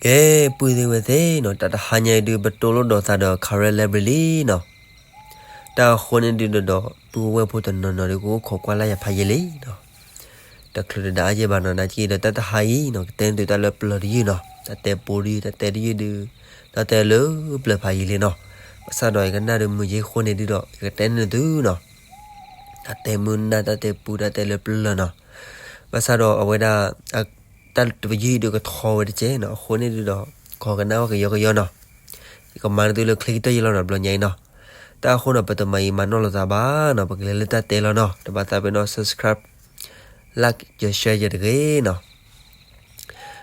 ကဲ ပုၢ်သ့ၣ်ဝဲၢ်သ့ၣ်နီၤ, တၢ်တဟါညါအံၤဒုး ပတိၢ်လိာ်ဒီးသးဒီး Karen Library လံနီၤ. တၢ်အဃိန့ၣ်ဒုးဒီး ပုၢ်ဝဲၢ်ဖိတနီၤနီၤဒုး ကအိၣ်ခိးကွၢ်လၢ်ယၤဖးယံာ်လံနီၤ. တချုးတဒါအယဲၢ်ဘၣ်နီၤ, နာ်က့ဒီး တၢ်တဟါအံၤနီၤ ကတဲန့ၢ်သုတၢ်လၢပျၢၤတယုၢ်နီၤ, တၢ်တဲပူတယုၢ်, တၢ်တဲတယုၢ်ဒုး တၢ်တဲလၢပျၢၤဖးယံာ်လံနီၤ. ဘၣ်ဆၣ်ဒီးယကနၣ်ဒုးမုာ်ယ့ၢ်အဃိန့ၣ်ဒုးဒီး ယကတဲန့ၢ်သုနီၤ. တၢ်တဲမုာ်နၢ် တၢ်တဲပူ တၢ်တဲလၢပျၢၤနီၤ. ဘၣ်ဆၣ်ဒီးအဝဲဒၣ် တၢ်တယုၢ်အံၤဒုးကထီဝဲတကဲနီၤ, အဃိန့ၣ်ဒုးဒီး ကီကနၣ်ဝဲကယီကယီနီၤ. ယကမၤန့ၢ်သုလၢချ့ကတၢၢ်ယဲၢ်လီၤနီၤ, တဘျီညါအံၤနီၤ. တၢ်အဃိနီၤ ပတမၤအံၤမၤနီၢ်လိာ်သးဘၣ်နီၤ, ပကလဲၤလၢတၢ်တဲလီၤနီၤ. တဘၣ်သးပ့ၤနီၣ် subscribe, like, share ယၤတဂ့ၤနီၤ.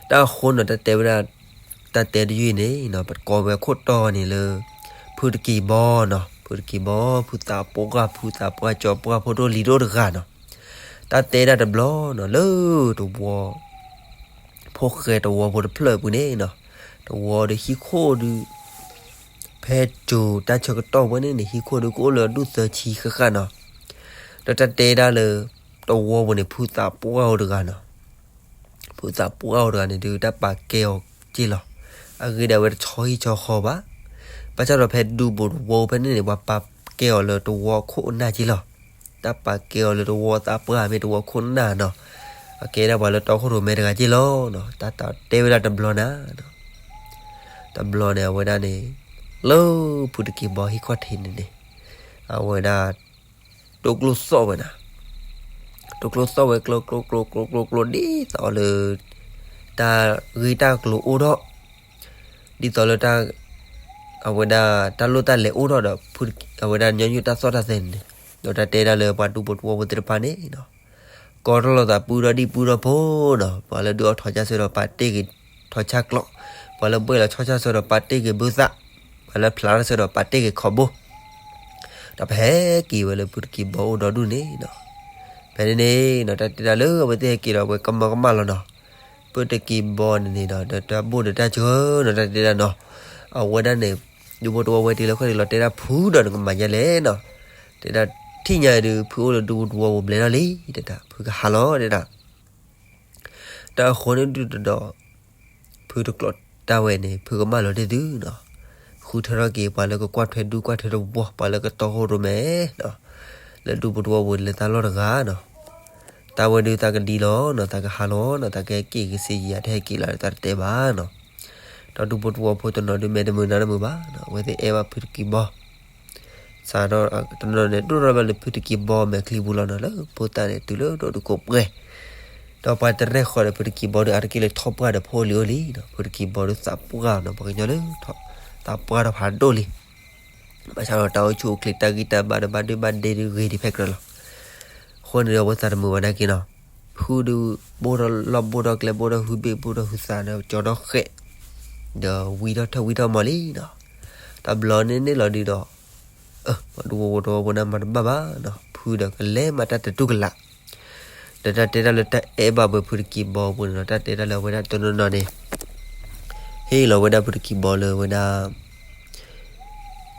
တၢ်အဃိနီၤ တၢ်တဲဝဲဒၣ် တၢ်တဲတယုၢ်အံၤန့ၣ်နီၤ ပကိးဝဲခိၣ်တီန့ၣ်လၢ ဖုတကံၤဘီနီၤ, ဖုတကံၤဘီ ဖုသးပှၢ်, ဖုသးပှၢ် ကၠီပှၢ် ဖိဒိၣ်လံၤဒိၣ်တဂၤနီၤ. တၢ်တဲဒၣ်တဘျီနီၤ လၢတဝီ ဖိၣ်ဃဲတဝီဖိတဖျၢၣ်အပူၤန့ၣ်နီၤ, တဝီဒီးဟံၣ်ခိၣ်ဒုး ဖဲစိၤတၢ်ဆၢကတီၢ်ဝဲန့ၣ်န့ၣ် ဟံၣ်ခိၣ်ဒုးကအိၣ်လၢအဒူၣ်သၢဆံဃၣ်ဃၣ်နီၤ. ဒီးတၢ်တဲဒၣ်လၢ တဝီပူၤန့ၣ် ဖုသးပှၢ်အိၣ်တဂၤနီၤ. ဖုသးပှၢ်အိၣ်တဂၤန့ၣ်ဒုး တၢ်ပာ်ကဲအီၤက့ၢ်လီၤ. အဂ့ၢ်ဒၣ်ဝဲတဆီဟံၣ်ဆီဃီဘၣ်. ဘၣ်ဆၣ်ဒီးဖဲဒူပူၤတဝီဖဲန့ၣ်န့ၣ် ပှၤပာ်ကဲအီၤလၢတဝီခိၣ်အနၢ်က့ၢ်လီၤ. တၢ်ပာ်ကဲအီၤလၢတဝီသးပှၢ်မ့ၢ်တဝီခိၣ်နၢ်နီၤ. အကဲဒၣ်ပှၤလၢတီခိၣ်ရိၣ်မဲတဂၤက့ၢ်လီၤနီၤ. တၢ်တဲဝဲဒၣ်တဘျီနၤ တဘျီန့ၣ် အဝဲဒၣ်န့ၣ် လၢဖုတကံၤဘီဟံၣ်ခီၣ်ထံးန့ၣ်န့ၣ် အဝဲဒၣ် တိကျိသီၣ်ဝဲနၤ, တိကျိသီၣ်ဝဲကျိကျိကျိကျိကျိကျိကျိ ဒ်သိးလၢ တၢ်ဂ့ၢ်တၢ်ကျိၤအိၣ်ထီၣ်, ဒ်သိးလၢ အဝဲဒၣ်တၢ်လိၣ်တၢ်လဲၤအိၣ်ထီၣ်ဒီး အဝဲဒၣ်ညီနုၢ်တၢ်သီၣ်တၢ်သဲန့ၣ်န့ၣ်, ဒီးတၢ်တဲဒၣ်လၢပှၤဒူဖိတဝီဖိသ့ၣ်တဖၣ်န့ၣ် ကီထီၣ်လိာ်သးပုၢ်ဒီဒံၣ်ပုၢ်ဒီဖိနီၤ, ပှၤလၢဒုးအီၣ်ထီၣ်ဆၣ်ဆၢဒီးပာ်တ့ၢ်က့ၤထီၣ်ဆၣ်ကျီ, ပှၤလၢဘှဲၣ်လီၤဆီၣ်ဆၣ်ဆၢဒီးပာ်တ့ၢ်က့ၤဘုသၣ်, ပှၤလၢဖျးထီၣ်ဆၢဒီးပာ်တ့ၢ်က့ၤခီဘိ, ဒီးပဟဲက့ၤဝဲလၢဖုတကံၤဘီအိၣ်ဒီဒူၣ်န့ၣ်နီၤ. ဖဲန့ၣ်န့ၣ်နီၤ တၢ်တဲဒၣ်လၢအဝဲသ့ၣ်ဟဲက့ၤဒီးအဝဲကမၢကမၣ်လီၤနီၤ. ဖုတကံၤဘီန့ၣ်န့ၣ်ဒီး ဒီးတၢ်ဘိၣ်ဒီးတၢ်စၢၤနီၤ တၢ်တဲဒၣ်နီၤ, အဝဲဒၣ်န့ၣ် ဒူဖိတဝီဝဲတုၤလၢခီၣ်ထံးလီၤတဲဒၣ်ဖုဒီးနကမၤယါလဲၣ်နီၤ, တဲဒၣ်ထံၣ်ညါအံၤဒုး ဖုအိၣ်လၢဒူဖိတဝီပူၤဘျဲၣ်ထီၣ်လံ တဲဒၣ် ဖုကဟးလီၤတဲဒၣ် တၢ်အဃိန့ၣ်ဒုးဒီး ဖုတကျိးတၢ်ဝဲန့ၣ် ဖုကမၣ်လီၤတ့ၢ်သုနီၤ, ဃုထၢထီၣ်က့ၤ ပှၤလၢကကွၢ်ထွဲဒူကွၢ်ထွဲတဝီ ပှၤလၢကတီခိၣ်ရိၣ်မဲနီၤ, လၢဒူဖိတဝီပူၤလဲၤတၢ်လီၢ်တဂၤနီၤ, တၢ်ဝဲဒုးသးကဒံလီၤနီၤ, သးကဟးလီၤနီၤ, သးကဟဲက့ၤကစ့ယံၤ တဟဲက့ၤလီၤ သးတတဲဘၣ်နီၤ, ဒီးဒူဖိတဝီဖိတနီၤဒုးမဲာ်တမုာ်နါတမုာ်ဘၣ်နီၤ, အဝဲသ့ၣ်အဲၣ်ဘၣ်ဖုတကံၤဘီ စးထီၣ်တနီၤန့ၣ် ဒိၣ်ထီၣ်ဘၣ်လၢဖုတကံၤဘီမဲာ်ချံပူၤလီၤနီၤ, လၢဖိသၣ်န့ၣ် တုၤလၢဒိၣ်တုာ်ခိၣ်ပှဲၤ, ဒီးပှၤတရဲၣ်ဃီဒီးဖုတကံၤဘီဒီး အါတက့ၢ်လၢထီၣ်ပှၢ်ဒီးဖိလံၤအိၣ်လံနီၤ, ဖုတကံၤဘီဒီးသးပှၢ်နီၤ, ပှၤကညီလၢ သးပှၢ်ထီၣ်ဖးဒိၣ်လံ, ဘၣ်ဆၣ်ဒီးတၢ်အိၣ်ဆူၣ်အိၣ်ချ့တၢ်ဂံၢ်တၢ်ဘါဒီးဘၣ်ဒုၣ်ဘၣ်ဒဲဒုးဂ့ၤဒံးဖဲကြၢးလီၤ. အဃိန့ၣ်ဒီး အဝဲသးတမုာ်ဘၣ်နာ်က့နီၤ, ဖုဒုး ဘိၣ်ထီၣ်လီၢ်ဘိၣ်ထီၣ်ကျဲဘိၣ်ထီၣ်ဟုဘ့ၣ်ဘိၣ်ထီၣ်ဟုသးဒီးကၠီထီၣ်ဃဲး, ဒီးဝံထီၣ်ထၢၣ်ဝံထီၣ်မီၤလံနီၤ, တဘျီန့ၣ်န့ၣ်လီၤဒုးဒီး ပှၤဒူဖိတဝီဖိန့ၣ်မၤတဘၣ်ဘၣ်နီၤ, ဖုဒီးကလဲၤမၤတၢ်တတူၢ်ကလာ်, ဒီးတၢ်တဲတၢ်လၢတၢ်အဲၣ်ဘၣ်ပှၤဖုတကံၤဘီအပူၤန့ၣ်နီၤ, တၢ်တဲတၢ်လၢအဝဲဒၣ်တနီၤနီၤန့ၣ် ဟ့ၣ်လီၤဝဲဒၣ်ဖုတကံၤဘီလၢဝဲဒၣ်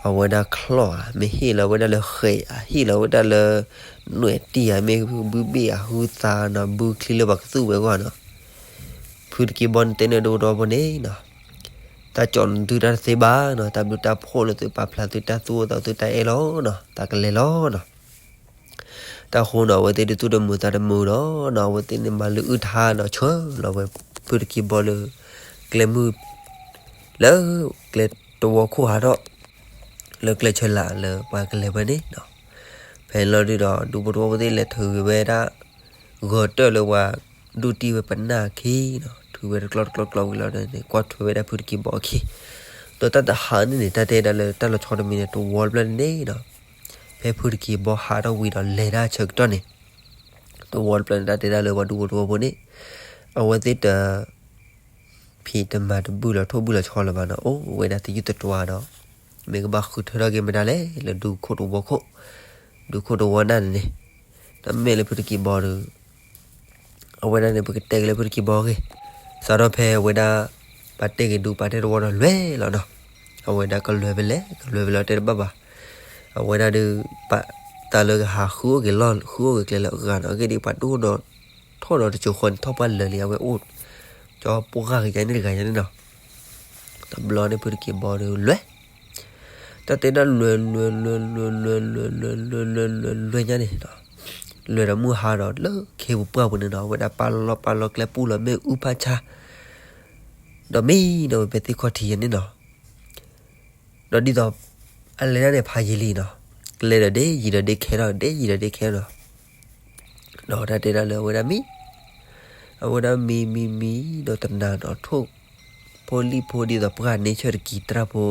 အဝဲဒၣ်ချီၣ်ဧါ, မ့ၢ်ဟ့ၣ်လီၤဝဲဒၣ်လၢဃဲးဧါ, ဟ့ၣ်လီၤဝဲဒၣ်လၢ နွဲၣ်တံၢ်ဧါ, မ့ၢ်ဘုဘ့ၣ်ဧါ, ဟုသးနီၤ, ဘုချံလၢပှၤကသူၣ်ဝဲအဂီၢ်နီၤ, ဖုတကံၤဘီန့ၣ်တဲန့ၢ်ဒူဖိတဝီဖိန့ၣ်နီၤ, တၢ်ကၠီၣ်နသုတၢ်တသ့ဘၣ်နီၤ, တၢ်ဘျုးတၢ်ဖှိၣ်လၢသုပာ်ဖျါသုတၢ်သူၣ်အိၣ်သးအိၣ် သုတၢ်အဲၣ်လီၤနီၤ, တၢ်ကလဲၤလီၤနီၤ. တၢ်ဃိနီၤ အဝဲသ့ၣ်ဒုးသူၣ်တမုာ်သးတမုာ်ဒီးနီၤ, အဝဲသ့ၣ်န့ၣ်မၤလၢအုၣ်ထါနီၤ, ဆှၢလီၤဝဲ ဖုတကံၤဘီလၢ ကျဲမုၢ် လၢကျဲတဝီခိၣ်ဟးထီၣ် လၢကျဲဆၢလာ်လၢပှၤကလဲၤဝဲန့ၣ်နီၤ. ဖဲန့ၣ်လီၤဒုးဒီး ဒူဖိတဝီဖိသ့ၣ်လဲၤထုးဝဲဒၣ် ဂီၤတၢၢ်လၢပှၤဒိၣ်တံၢ်ဝဲပနၢ်အခံနီၤ, ထုးဝဲတကျီတကျီတကျီဝံၤလီၤန့ၣ် ကွၢ်ထွဲဝဲဒၣ်ဖုတကံၤဘီအခံ, ဒီးတၢ်တဟါန့ၣ်န့ၣ် တၢ်တဲဒၣ်လၢတၢ်လီၤဆီတမံၤန့ၣ် တဝီတဖျၢၣ်န့ၣ်န့ၣ်နီၤ, ဖဲဖုတကံၤဘီဟးထီၣ်ဝံၤဒီးလဲၤတၢ်ဆၢကတီၢ်န့ၣ် တဝီတဖျၢၣ်န့ၣ် တၢ်တဲဒၣ်လၢပှၤဒူဖိတဝီဖိန့ၣ် အဝဲသ့ၣ်တ ဖံးတမၤတဘုၣ်လီၤထိၣ်ဘုၣ်လီၤဆီလၢၤဘၣ်နီၤ, အိၣ်ဝဲဒၣ်သယုၢ်သတြီၤဒီး မ့ၢ်ကဘၣ်ဃုထၢထီၣ်က့ၤမတၤလဲၣ် လၢဒူခိၣ်တဝီခိၣ်, ဒူခိၣ်တဝီနၢ်န့ၣ်န့ၣ်, ဒီးမ့မ့ၢ်လၢဖုတကံၤဘီဒီး အဝဲဒၣ်န့ၣ် ပကတဲက့ၤလၢဖုတကံၤဘီအဂ့ၢ်, စးထီၣ်ဖဲအဝဲဒၣ် ပာ်တ့ၢ်က့ၤဒူပာ်တ့ၢ်တဝီဒီးလဲၤလီၤနီၤ, အဝဲဒၣ်ကလဲၤဖဲလဲၣ် ကလဲၤဖဲလဲၣ်တဲတဘၣ်ဘၣ်, အဝဲဒၣ်ဒီး ပာ်တၢ်လၢကဟးဃုအိၣ်က့ၤလီၢ် ဃုအိၣ်က့ၤကျဲလၢအဂၤနီၤ, အဂ့ၢ်ဒ်အံၤ ပှၤဒိၣ်ဒီး ထီၣ်ဒီးတစိၤဃီန့ၣ် ထီၣ်ပှၢ်လၢာ်လံ အဝဲအိၣ် ကၠီပှၢ်ဂၤကယၤန့ၣ်တဂၤညါန့ၣ်နီၤ. တဘျီန့ၣ်ဖုတက့ၢ်ဘီဒီးလွဲၢ်, တၢ်တဲဒၣ်လွဲၢ်လွဲၢ်လွဲၢ်လွဲၢ်လွဲၢ်လွဲၢ်လွဲၢ်လွဲၢ်လွဲၢ်လွဲၢ်ညါန့ၣ်ဒီး, လွဲၢ်ဒီးမုၢ်ဟါဒီးလၢခ့ပူၤပှၢ်ပူၤန့ၣ်ဒီး အဝဲဒၣ်ပာ်လီၤပာ်လီၤကျဲပူၤလီၤမ့ၣ်အူဖးဆါ, ဒီးမံဒီးဝဲဖဲသ့ၣ်ခီၣ်ထံးယဲန့ၣ်နီၤ. ဒီးဒ်သိး အလဲၤဒၣ်န့ၣ်ဖးယံာ်လံနီၤ, ကျဲဒီးဒ့ယံာ်ဒီးဒ့ခဲထီၣ် ဒ့ယံာ်ဒီးဒ့ခဲထီၣ်နီၤ. ဒီးတၢ်တဲဒၣ်လၢအဝဲဒၣ်မံ, အဝဲဒၣ်မံမံမံဒီးတနၤဒီးထိၣ်, ဖိလံၣ်ဖိဒ်သိးပှၢ်န့ဆၢၣ်တကံၤတၢ်ဖိ,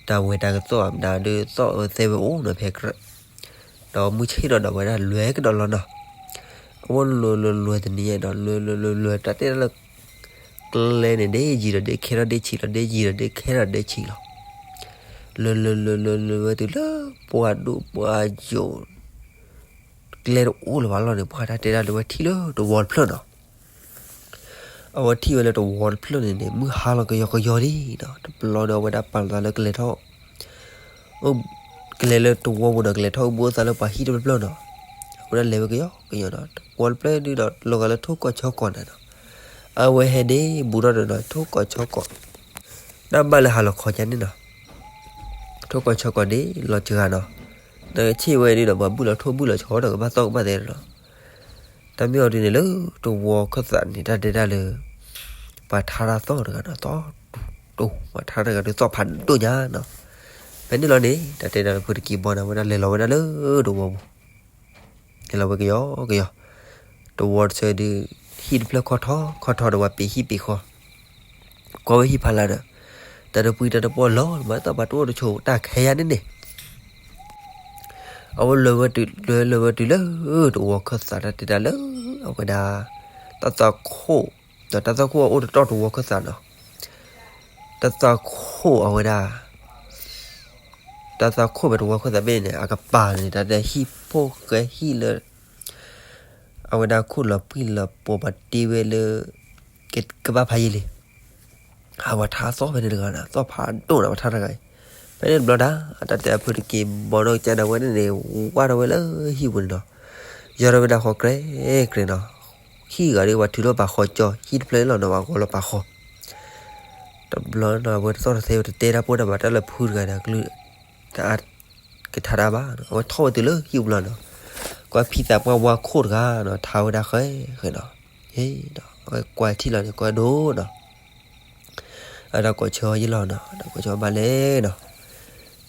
တၢ်ဝဲၤတၢ်ကသီၣ်အမတၤဒီးသီၣ်အၢသဲဝဲအိၣ်နီၤဖဲကြၢး, ဒီးမုၢ်ဆ့ၣ်ဒီးဒီးဝဲဒၣ်လွဲၢ်ကဒီးလီၤနီၤ. အဝဲလွဲၢ်လွဲၢ်လွဲၢ်တနံၤညါဒီး လွဲၢ်လွဲၢ်လွဲၢ်လွဲၢ် တၢ်တဲဒၣ်လၢ ကျဲန့ၣ်ဒ့ယံာ်ဒီးဒ့ခဲထီၣ်ဒ့ဆံးလီၤ ဒ့ယံာ်ဒီးဒ့ခဲထီၣ်ဒ့ဆံးလီၤ. လွဲၢ်လွဲၢ်လွဲၢ်လွဲၢ်ဝဲတုၤလၢပှၢ်ဒိၣ်ပှၢ်ယိာ်, ကျဲတအိၣ်လၢၤဘၣ်လီၤန့ၣ် ပှၢ်တၢ်တဲဒၣ်လၢဝဲထံၣ်လၢတဝီတဖျၢၣ်နီၤ. အဝဲထံၣ်ဝဲလၢတဝီတဖျၢၣ်န့ၣ်န့ၣ် မုၢ်ဟါလီၤကယီကယီလံနီၤ. တဘျီဒီးအဝဲဒၣ်ပာ်လီၤသးလၢကလဲၤထီၣ် ကလဲၤလၢတဝီပူၤဒီးကလဲၤထီၣ်အိၣ်ဘှံးအိၣ်သါလၢပှၤဟံၣ်တဖျၢၣ်ဖျၢၣ်နီၤ. အဝဲဒၣ်လဲၤဝဲကယီကယီနီၤ တဝီတဖျၢၣ်ဒုဒီးလီၤဂာ်လၢထိၣ်ကီၢ်ဆီကီၢ်န့ၣ်နီၤ. အဝဲဟဲဒ့ဘူးထီၣ်ဒီးနီၤ ထိၣ်ကီၢ်ဆီကီၢ်, တၢ်ဘၣ်လၢဟးလီၤခီကန့ၣ်နီၤ. ထိၣ်ကီၢ်ဆီကီၢ်န့ၣ်လီၤစှၤနီၤ. နကဆ့ၣ်ဝဲဒုဒီးပှၤဘုၣ်လီၤထိၣ်ဘုၣ်လီၤဆီဒီးကဘၣ်သီၣ်ကဘၣ်သဲနီၤ. တၢ်မ့ၢ်အီၤဒ်န့ၣ်လၢတဝီခၢၣ်သးန့ၣ် တၢ်တဲဒၣ်လၢ ပှၤထါတၢ်သီၣ်တဂၤနီၤ သီၣ်တိၢ် ပှၤထါတဂၤဒုးသီၣ်ဖးဒိၣ်ညါနီၤ. ဖဲန့ၣ်လီၤန့ၣ် တၢ်တဲဒၣ်လၢဖုတက့ၢ်ဘီန့ၣ် အဝဲဒၣ်လဲၤလီၤဝဲဒၣ်လၢတဝီပူၤ, လဲၤလီၤဝဲကယီကယီ, တဝီတဆၢဒုး ဟံၣ်တဖျၢၣ်ခီၣ်ထီၣ်ခီၣ်ထီၣ်ဒီးပှၤပ့ၤဟံၣ်ပ့ၤဃီ, ကွၢ်ဝဲဟံၣ်ဖးလၢ်ဒီး တၢ်တပှံတၢ်တပီၢ်လီၤ မၤသီၣ်ပှၤတအိၣ်တဆိးတၢ်ခဲယါန့ၣ်န့ၣ် အဝဲလဲၤဝဲတုၤ လဲၤလဲၤဝဲတုၤလၢတဝီခၢၣ်သး တၢ်တဲဒၣ်လၢ အဝဲဒၣ် တၢ်သွၣ်ခိၣ်, ဒီးတၢ်သွၣ်ခိၣ်အအိၣ်တတီၢ်တဝီခၢၣ်သးနီၤ. တၢ်သွၣ်ခိၣ်အဝဲဒၣ် တၢ်သွၣ်ခိၣ်ဖဲတဝီခၢၣ်သးဘ့ၣ်န့ၣ် အကပၤန့ၣ် တၢ်တဲဟံၣ်ဖိဃဲဟံၣ်လၢ အဝဲဒၣ်ခိၣ်လီၤပှံၢ်လီၤပှီၤပှၤတ့ဝဲလၢ ကဘၣ်ဖးယံာ်လံ အဝဲထါသီၣ်ဖဲန့ၣ်တဂၤနီၤ သီၣ်ဖးဒိၣ်နီၤ ပှၤထါတဂၤအံၤ. ဖဲန့ၣ်တဘျီဒၣ် တၢ်တဲအဖုတက့ၢ်ဘီနီၢ်ကစၢ်ဒၣ်ဝဲန့ၣ်န့ၣ် ဝါထီၣ်ဝဲလၢဟံၣ်ပူၤန့ၣ်နီၤ. ယီၢ်ထီၣ်ဝဲဒၣ်ဃီၤကြဲးကြဲးနီၤ. ဟံၣ်ဂၤဒုးပှၤထုးထီၣ်ပာ်ဃီၤကၠီ ဟံၣ်တဖျၢၣ်န့ၣ်လီၤနီၤ ပှၤဂီၤလီၤပာ်ဃီၤ. တဘျီနီၤ အဝဲတသီၣ်တသဲဝဲ တတဲတၢ်ပှၢ်တၢ်ဘၣ် တၢ်လၢဖုတဂၤန့ၣ် အကလုၢ် တအါကထါတၢ်ဘၣ်နီၤ. အဝဲထီၣ်ဝဲတုၤလၢဟံၣ်ပူၤလီၤနီၤ. ကွၢ်ဖံသးပှၢ်ဝါခိၣ်တဂၤနီၤ ထါဝဲဒၣ်ဃဲဃဲနီၤ. ဟ့ၣ်ဒီး အဝဲကွၢ်ထံၣ်လီၤန့ၣ် ကွၢ်ဒိၣ်နီၤ. အတၢ်ကိးဆၢယလီၤနီၤ တၢ်ကိးဆၢဘၣ်လဲၣ်နီၤ.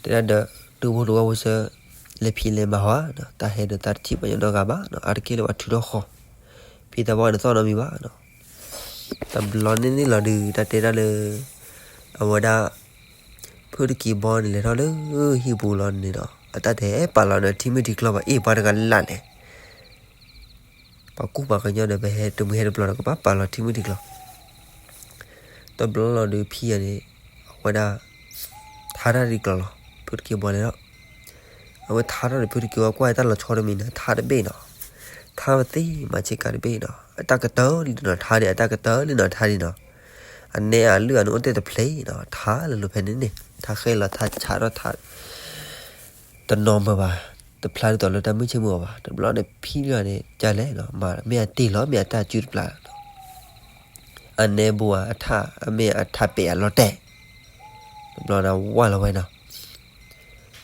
တဲဒၣ်ဒီး တုၤဖိတဝီဖိဆၢ လဲၤဖံးလဲၤမၤဟီနီၤ တၢ်ဟဲဒီးတၢ်တထံၣ်ပှၤညီနီတဂၤဘၣ်နီၤ အါတက့ၢ်လၢပှၤထုးထီၣ်ဃီၤ ဖံသးပှၢ်န့ၣ်သီၣ်နီတမံၤဘၣ်နီၤ. တဘျီန့ၣ်န့ၣ်လီၤဒုး တၢ်တဲဒၣ်လၢ အဝဲဒၣ် ဖုတက့ၢ်ဘီန့ၣ် လဲၤထီၣ်လၢဟံၣ်ပူၤလီၤန့ၣ်ဒီး အတၢ်တဟဲပာ်လီၤဒီးထံမုၢ်ထံကျီဘၣ် အ့ၣ် ပှၤတဂၤလၢ်လဲၣ် ပှၤကူၣ်ပှၤကညီဒီး ပဟဲတမုၢ်ဟဲတဘျီဒီး ကဘၣ်ပာ်လီၤထံမုၢ်ထံကျီ. တဘျီလီၤဒုးဖံအန့ၣ် အဝဲဒၣ် ထါတၢ်တကျိၤလီၤ. ဖုတက့ၢ်ဘီလဲၤထီၣ် အဝဲထါထီၣ်န့ၣ် ဖုတက့ၢ်ဘီကွၢ်တၢ်လီၤဆီတမံၤန့ၣ် ထါတဘ့ၣ်နီၤ. ထါဝဲသ့ၣ်မၤဆ့ကၤတဘ့ၣ်နီၤ အတၢ်ကတၢၢ်လံနီၤ ထါန့ၣ် အတၢ်ကတၢၢ်လံနီၤ ထါန့ၣ်နီၤ. အနဲအလုၢ်အနုၣ်အိၣ်တ့ၢ်တဖျ့နီၤ ထါလၢလိၤဖဲန့ၣ်န့ၣ် ထါဃဲလီၤ ထါဆးထီၣ် ထါ တနီၤမၢဘၣ် တဖျါဒ်သိးလၢတၢ်မုၢ်ဆ့ၣ်မုၢ်ဂီၤဘၣ်. တဘျီန့ၣ် ဖံတဂၤန့ၣ် ကလဲၣ်နီၤ မၤမ့ၢ်အတ့ၢ်လီၤ မ့ၢ်အတၢ်စုတပျၢ် အနဲဘူးဧါ အထါ အမ့ၢ်အထါပဲာ်အလီၤတဲာ် တဘျီန့ၣ် ဝၢ်လီၤဝဲနီၤ.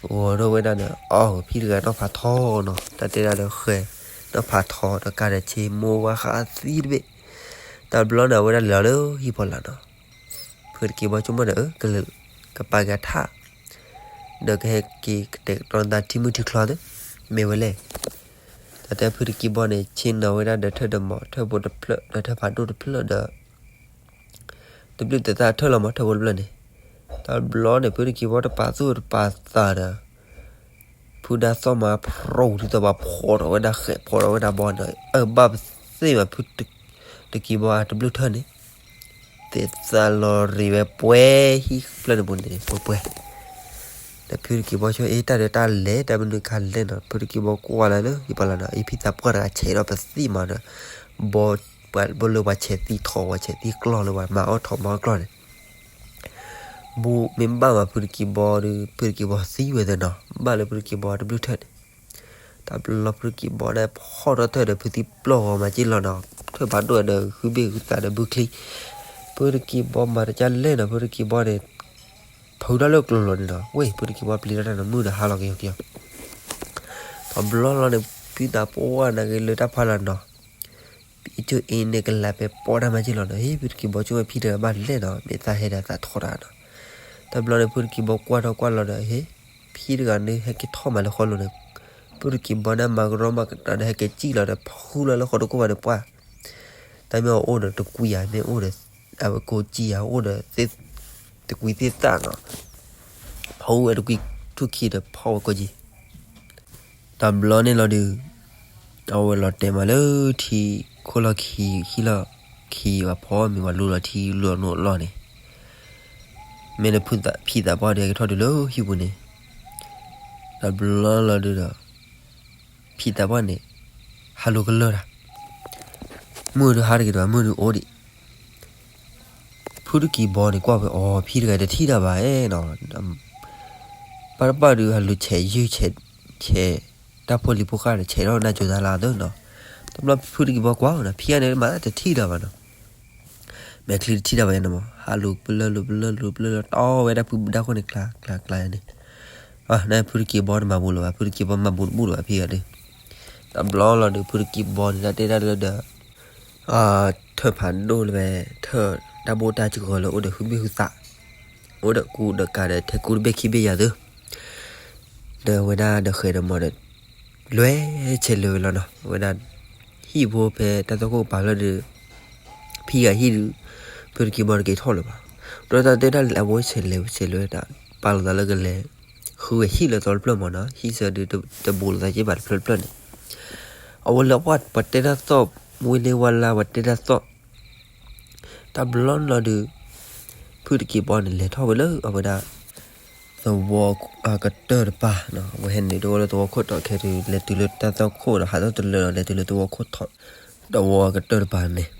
ဂီၤထီၣ်ဝဲဒၣ်န့ၣ် အီ ဖံတဂၤနီၢ်ဖးထီနီၤ တၢ်တဲဒၣ်လၢဃဲ နီၢ်ဖးထီဒီးကါဒီးဆ့ မိၢ်ဝါဃးသံတဘ့ၣ်. တဘျီန့ၣ် အဝဲဒၣ်လဲၤလီၤလၢဟံၣ်ဖီလာ်နီၤ. ဖုတက့ၢ်ဘီဆိကမိၣ်ဒီး ကပာ်က့ၤအထါ ဒီးကဟဲက့ၤကတဲာ်ကတီၤသးထံမုၢ်ထံကျီသ့ မ့ၢ်ဝဲလဲၣ်. တၢ်တဲဖုတက့ၢ်ဘီန့ၣ် ဆ့ၣ်နီၤဝဲဒၣ်ဒီးထၢၣ်ဒီးမီၤ ထၢၣ်ဖိတဖျၢၣ် ဒီးထၢၣ်ဖးဒိၣ်တဖျၢၣ်ဒီး တဘျုးတသးထၢၣ်လီၤမး ထၢၣ်ဖိတဖျၢၣ်န့ၣ်. တဘျီန့ၣ် ဖုတက့ၢ်ဘီတပာ်သူၣ်တပာ်သးဒီး ဖုဒါသီၣ်မးဖျိဒ်သိးပှၤဖီၣ်ထီၣ်ဝဲဒၣ်ဃဲး ဖီၣ်ထီၣ်ဝဲဒၣ်ဘီန့ၣ် အၢဘၣ်ပသ့ၣ်မး ဖုတက့ၢ်ဘီအတဘျုးထၢၣ်န့ၣ် သ့ၣ်သးလီၤရံးဝဲပှဲၤဟံၣ်ဖျၢၣ်န့ၣ်ပူၤန့ၣ် ပှဲၤပှဲၤ ဒီးဖုတက့ၢ်ဘီဆိ အ့ တၢ်ဒီးတၢ်လဲၤ တၢ်မနုၤခါလဲၣ်နီၤ ဖုတက့ၢ်ဘီကွၢ်လၢလၢဟံၣ်ဖီလာ်နီၤ အ့ ဖံသးပှၢ်တဂၤဆဲးထီၣ်ပသံၣ်မးဒီး ဘီ ပှၤဘီလၢပှၤဆဲးသံထီၣ် ပှၤဆဲးသံကျီၢ်လၢပှၤမၤအီၣ်ထီၣ်မၤအီၣ်ကျီၢ်န့ၣ် ဘူးမ့ၢ်ဘၣ်မးဖုတက့ၢ်ဘီဒီး ဖုတက့ၢ်ဘီသံဝဲသ့ၣ်နီၤ ဘၣ်လၢဖုတက့ၢ်ဘီတဘျုးထၢၣ်န့ၣ် တၢ်ဘျီဖုတက့ၢ်ဘီန့ၣ် ဖီၣ်ထီၣ်ထၢၣ်ဒီးဖုသံပျီၢ်ဂီၤမၤက့ၢ်လီၤနီၤ ထၢၣ်ဖးဒိၣ်ဒီး ဂုၢ်ဘ့ၣ်ဂုၢ်သးဒီးဘုချံ ဖုတကံးဘီမၤတကၢ်လဲၣ်နီၤ, ဖုတကံးဘီန့ၣ် ဖုထီၣ်လၢကျိၤလီၤန့ၣ်နီၤ, ဝဲ ဖုတကံးဘီပျံၤထီၣ်တၢ်န့ၣ် မုၢ်ဒီးဟါလီၤကယီကယီ, တဘျီလီၤန့ၣ် ဖုသးပှၢ်နၤက့ၤလၢတၢ်ဖီလာ်နီၤ, အ့ၣ်ကၠိအ့န့ၣ်ကလးပဲပီၣ်တၢ်မၤက့ၤလီၤနီၤ, ဟ့ၣ် ဖုတကံးဘီဆိကမိၣ်ဖံတဂၤဘၣ်လဲၣ်နီၤ, မ့ၢ်သးဟဲဒီးသးထီၣ်တၢ်နီၤ, တဘျီန့ၣ် ဖုတကံးဘီကွၢ်ထီၣ်ကွၢ်လီၤဒီး ဟ့ၣ် ဖံတဂၤန့ၣ် ဟဲက့ၤထီၣ်မးလၢဃီလိၤန့ၣ်, ဖုတကံးဘီန့ၣ် မၤကရီမၤကတၢၢ်ဒီး ဟဲက့ၤစံၣ်လီၤဒီး ဖုလီၤလၢဃီတကိၢ်ဘၣ်ဒီးပှၢ် တၢ်မ့ၢ်အအိၣ်ဒီးတကွံယၤ မ့ၢ်အိၣ်ဒီး အဝဲကိးကံယၤ အိၣ်ဒီး တကွံသ့ၣ်သၣ်နီၤ, ဖီဝဲတကွံထူၣ်ခံဒီးဖီဝဲကိးကံ, တဘျီန့ၣ်လီၤဒုး အဝဲလီၤတဲာ်မးလၢထံခိၣ်လီၢ်ခံ ဟံၣ်လီၢ်ခံ ပှၤဖီမ့ၤ ပှၤလူလီၤထံလူလီၤနိအလီၢ်န့ၣ်, မ့ၢ်လၢဖံသးပှၢ်ဒီးဟဲက့ၤထီၣ်တုၤလၢဟံၣ်ပူၤန့ၣ်, တဘျီလီၤဒုးဒီး ဖံသးပှၢ်န့ၣ် ဟးလိာ်ကလၢာ်တၢ်, မုၢ်ဒုးဟါတဂ့ၤတဘၣ် မုၢ်ဒုးအိၣ်ဒံး ဖုတကံးဘီန့ၣ် ကွၢ်ဝဲအီၤ ဖံတဂၤတထံၣ်တၢ်ဘၣ်နီၤ, ပၢ်တပၢ်ဒုး ဟးလူၤဆဲးယုၢ်ဆဲး ဆဲး တၢ်ဖိလံၤဖိဃၢ်ဒီး ဆဲးထီၣ်နၢ်ကၠိတၢ်လၢအသိးနီၤ, တဘျီဖုတကံးဘီကွၢ်နီၤ ဖံဂၤန့ၣ် မၤတထံၣ်တၢ်ဘၣ်နီၤ, မဲာ်ချံတထံၣ်တၢ်ဘၣ်ယါန့ၣ်မး ဟးလူၤပလၢၢ်လူၤပလၢၢ်လူၤပလၢၢ်လီၤ တီဝဲဒၣ်ဖုဘူးတၢ်ခိၣ်န့ၣ် ကျးကျးကျးန့ၣ်, နဖုတကံးဘီတမၤဘူးလၢၤဘၣ် ဖုတကံးဘီမၤဘူးတဘူးလၢၤဘၣ် ဖံဂၤဒုး, တဘျီလီၤဒုး ဖုတကံးဘီန့ၣ် တၢ်တဲတၢ်လၢဒီး ထၢၣ်ဖးဒိၣ်လၢဝဲ ထၢၣ်တၢ်ဘိၣ်တၢ်စှီၤလၢအိၣ်ဒီးဟုဘ့ၣ်ဟုသး, အိၣ်ဒီးကူဒီးကၤဒီး ထဲကူတဘ့ၣ်ခံဘ့ၣ်ယၤသု, ဒီးဝဲဒၣ်ဒီးဃဲးဒီးမီၤဒီး လွဲဆဲးလၢာ်ဝဲလီၤနီၤ, ဝဲဒၣ် ဟံၣ်ဖိဖဲတၢ်သွၣ်ခိၣ်ကပၤဖျၢၣ်ဒီး ဖံဂၤဟံၣ်ဒုး ဖုတကံးဘီတက့ၤထီၣ်လၢၤဘၣ်, ဒီးတၢ်တဲတၢ်လဲၤအဝဲဆဲးလဲၤဆဲးလဲၤဝဲဒၣ် ပာ်လီၤသးလၢကလဲၤ ဃုဝဲဟံၣ်လၢသီတဖျၢၣ်မးနီၤ, ဟံၣ်ဆၢဒုးတဘူးလိာ်သးက့ဘၣ်တဖျၢၣ်တဖျၢၣ်န့ၣ်, အဝဲလၢပှၤပှၤတဲတၢ်သီၣ် ဝ့ၢ်လ့ဝါလါပှၤတဲတၢ်သီၣ်, တဘျီန့ၣ်လီၤဒုး ဖုတကံးဘီန့ၣ် လဲၤထီၣ်ဝဲလၢအဝဲဒၣ် သဝီကတၢၢ်တပၤ, အဝဲဟဲနုာ်တအိၣ်လၢသဝီခိၣ်တီခဲဒုး လဲၤတုၤလၢတၢ်သွၣ်ခိၣ်ဒီး ဟးထီၣ်တလၢာ်ဒီး လဲၤတုၤလၢသဝီခိၣ်တီ သဝီကတၢၢ်တပၤန့ၣ်,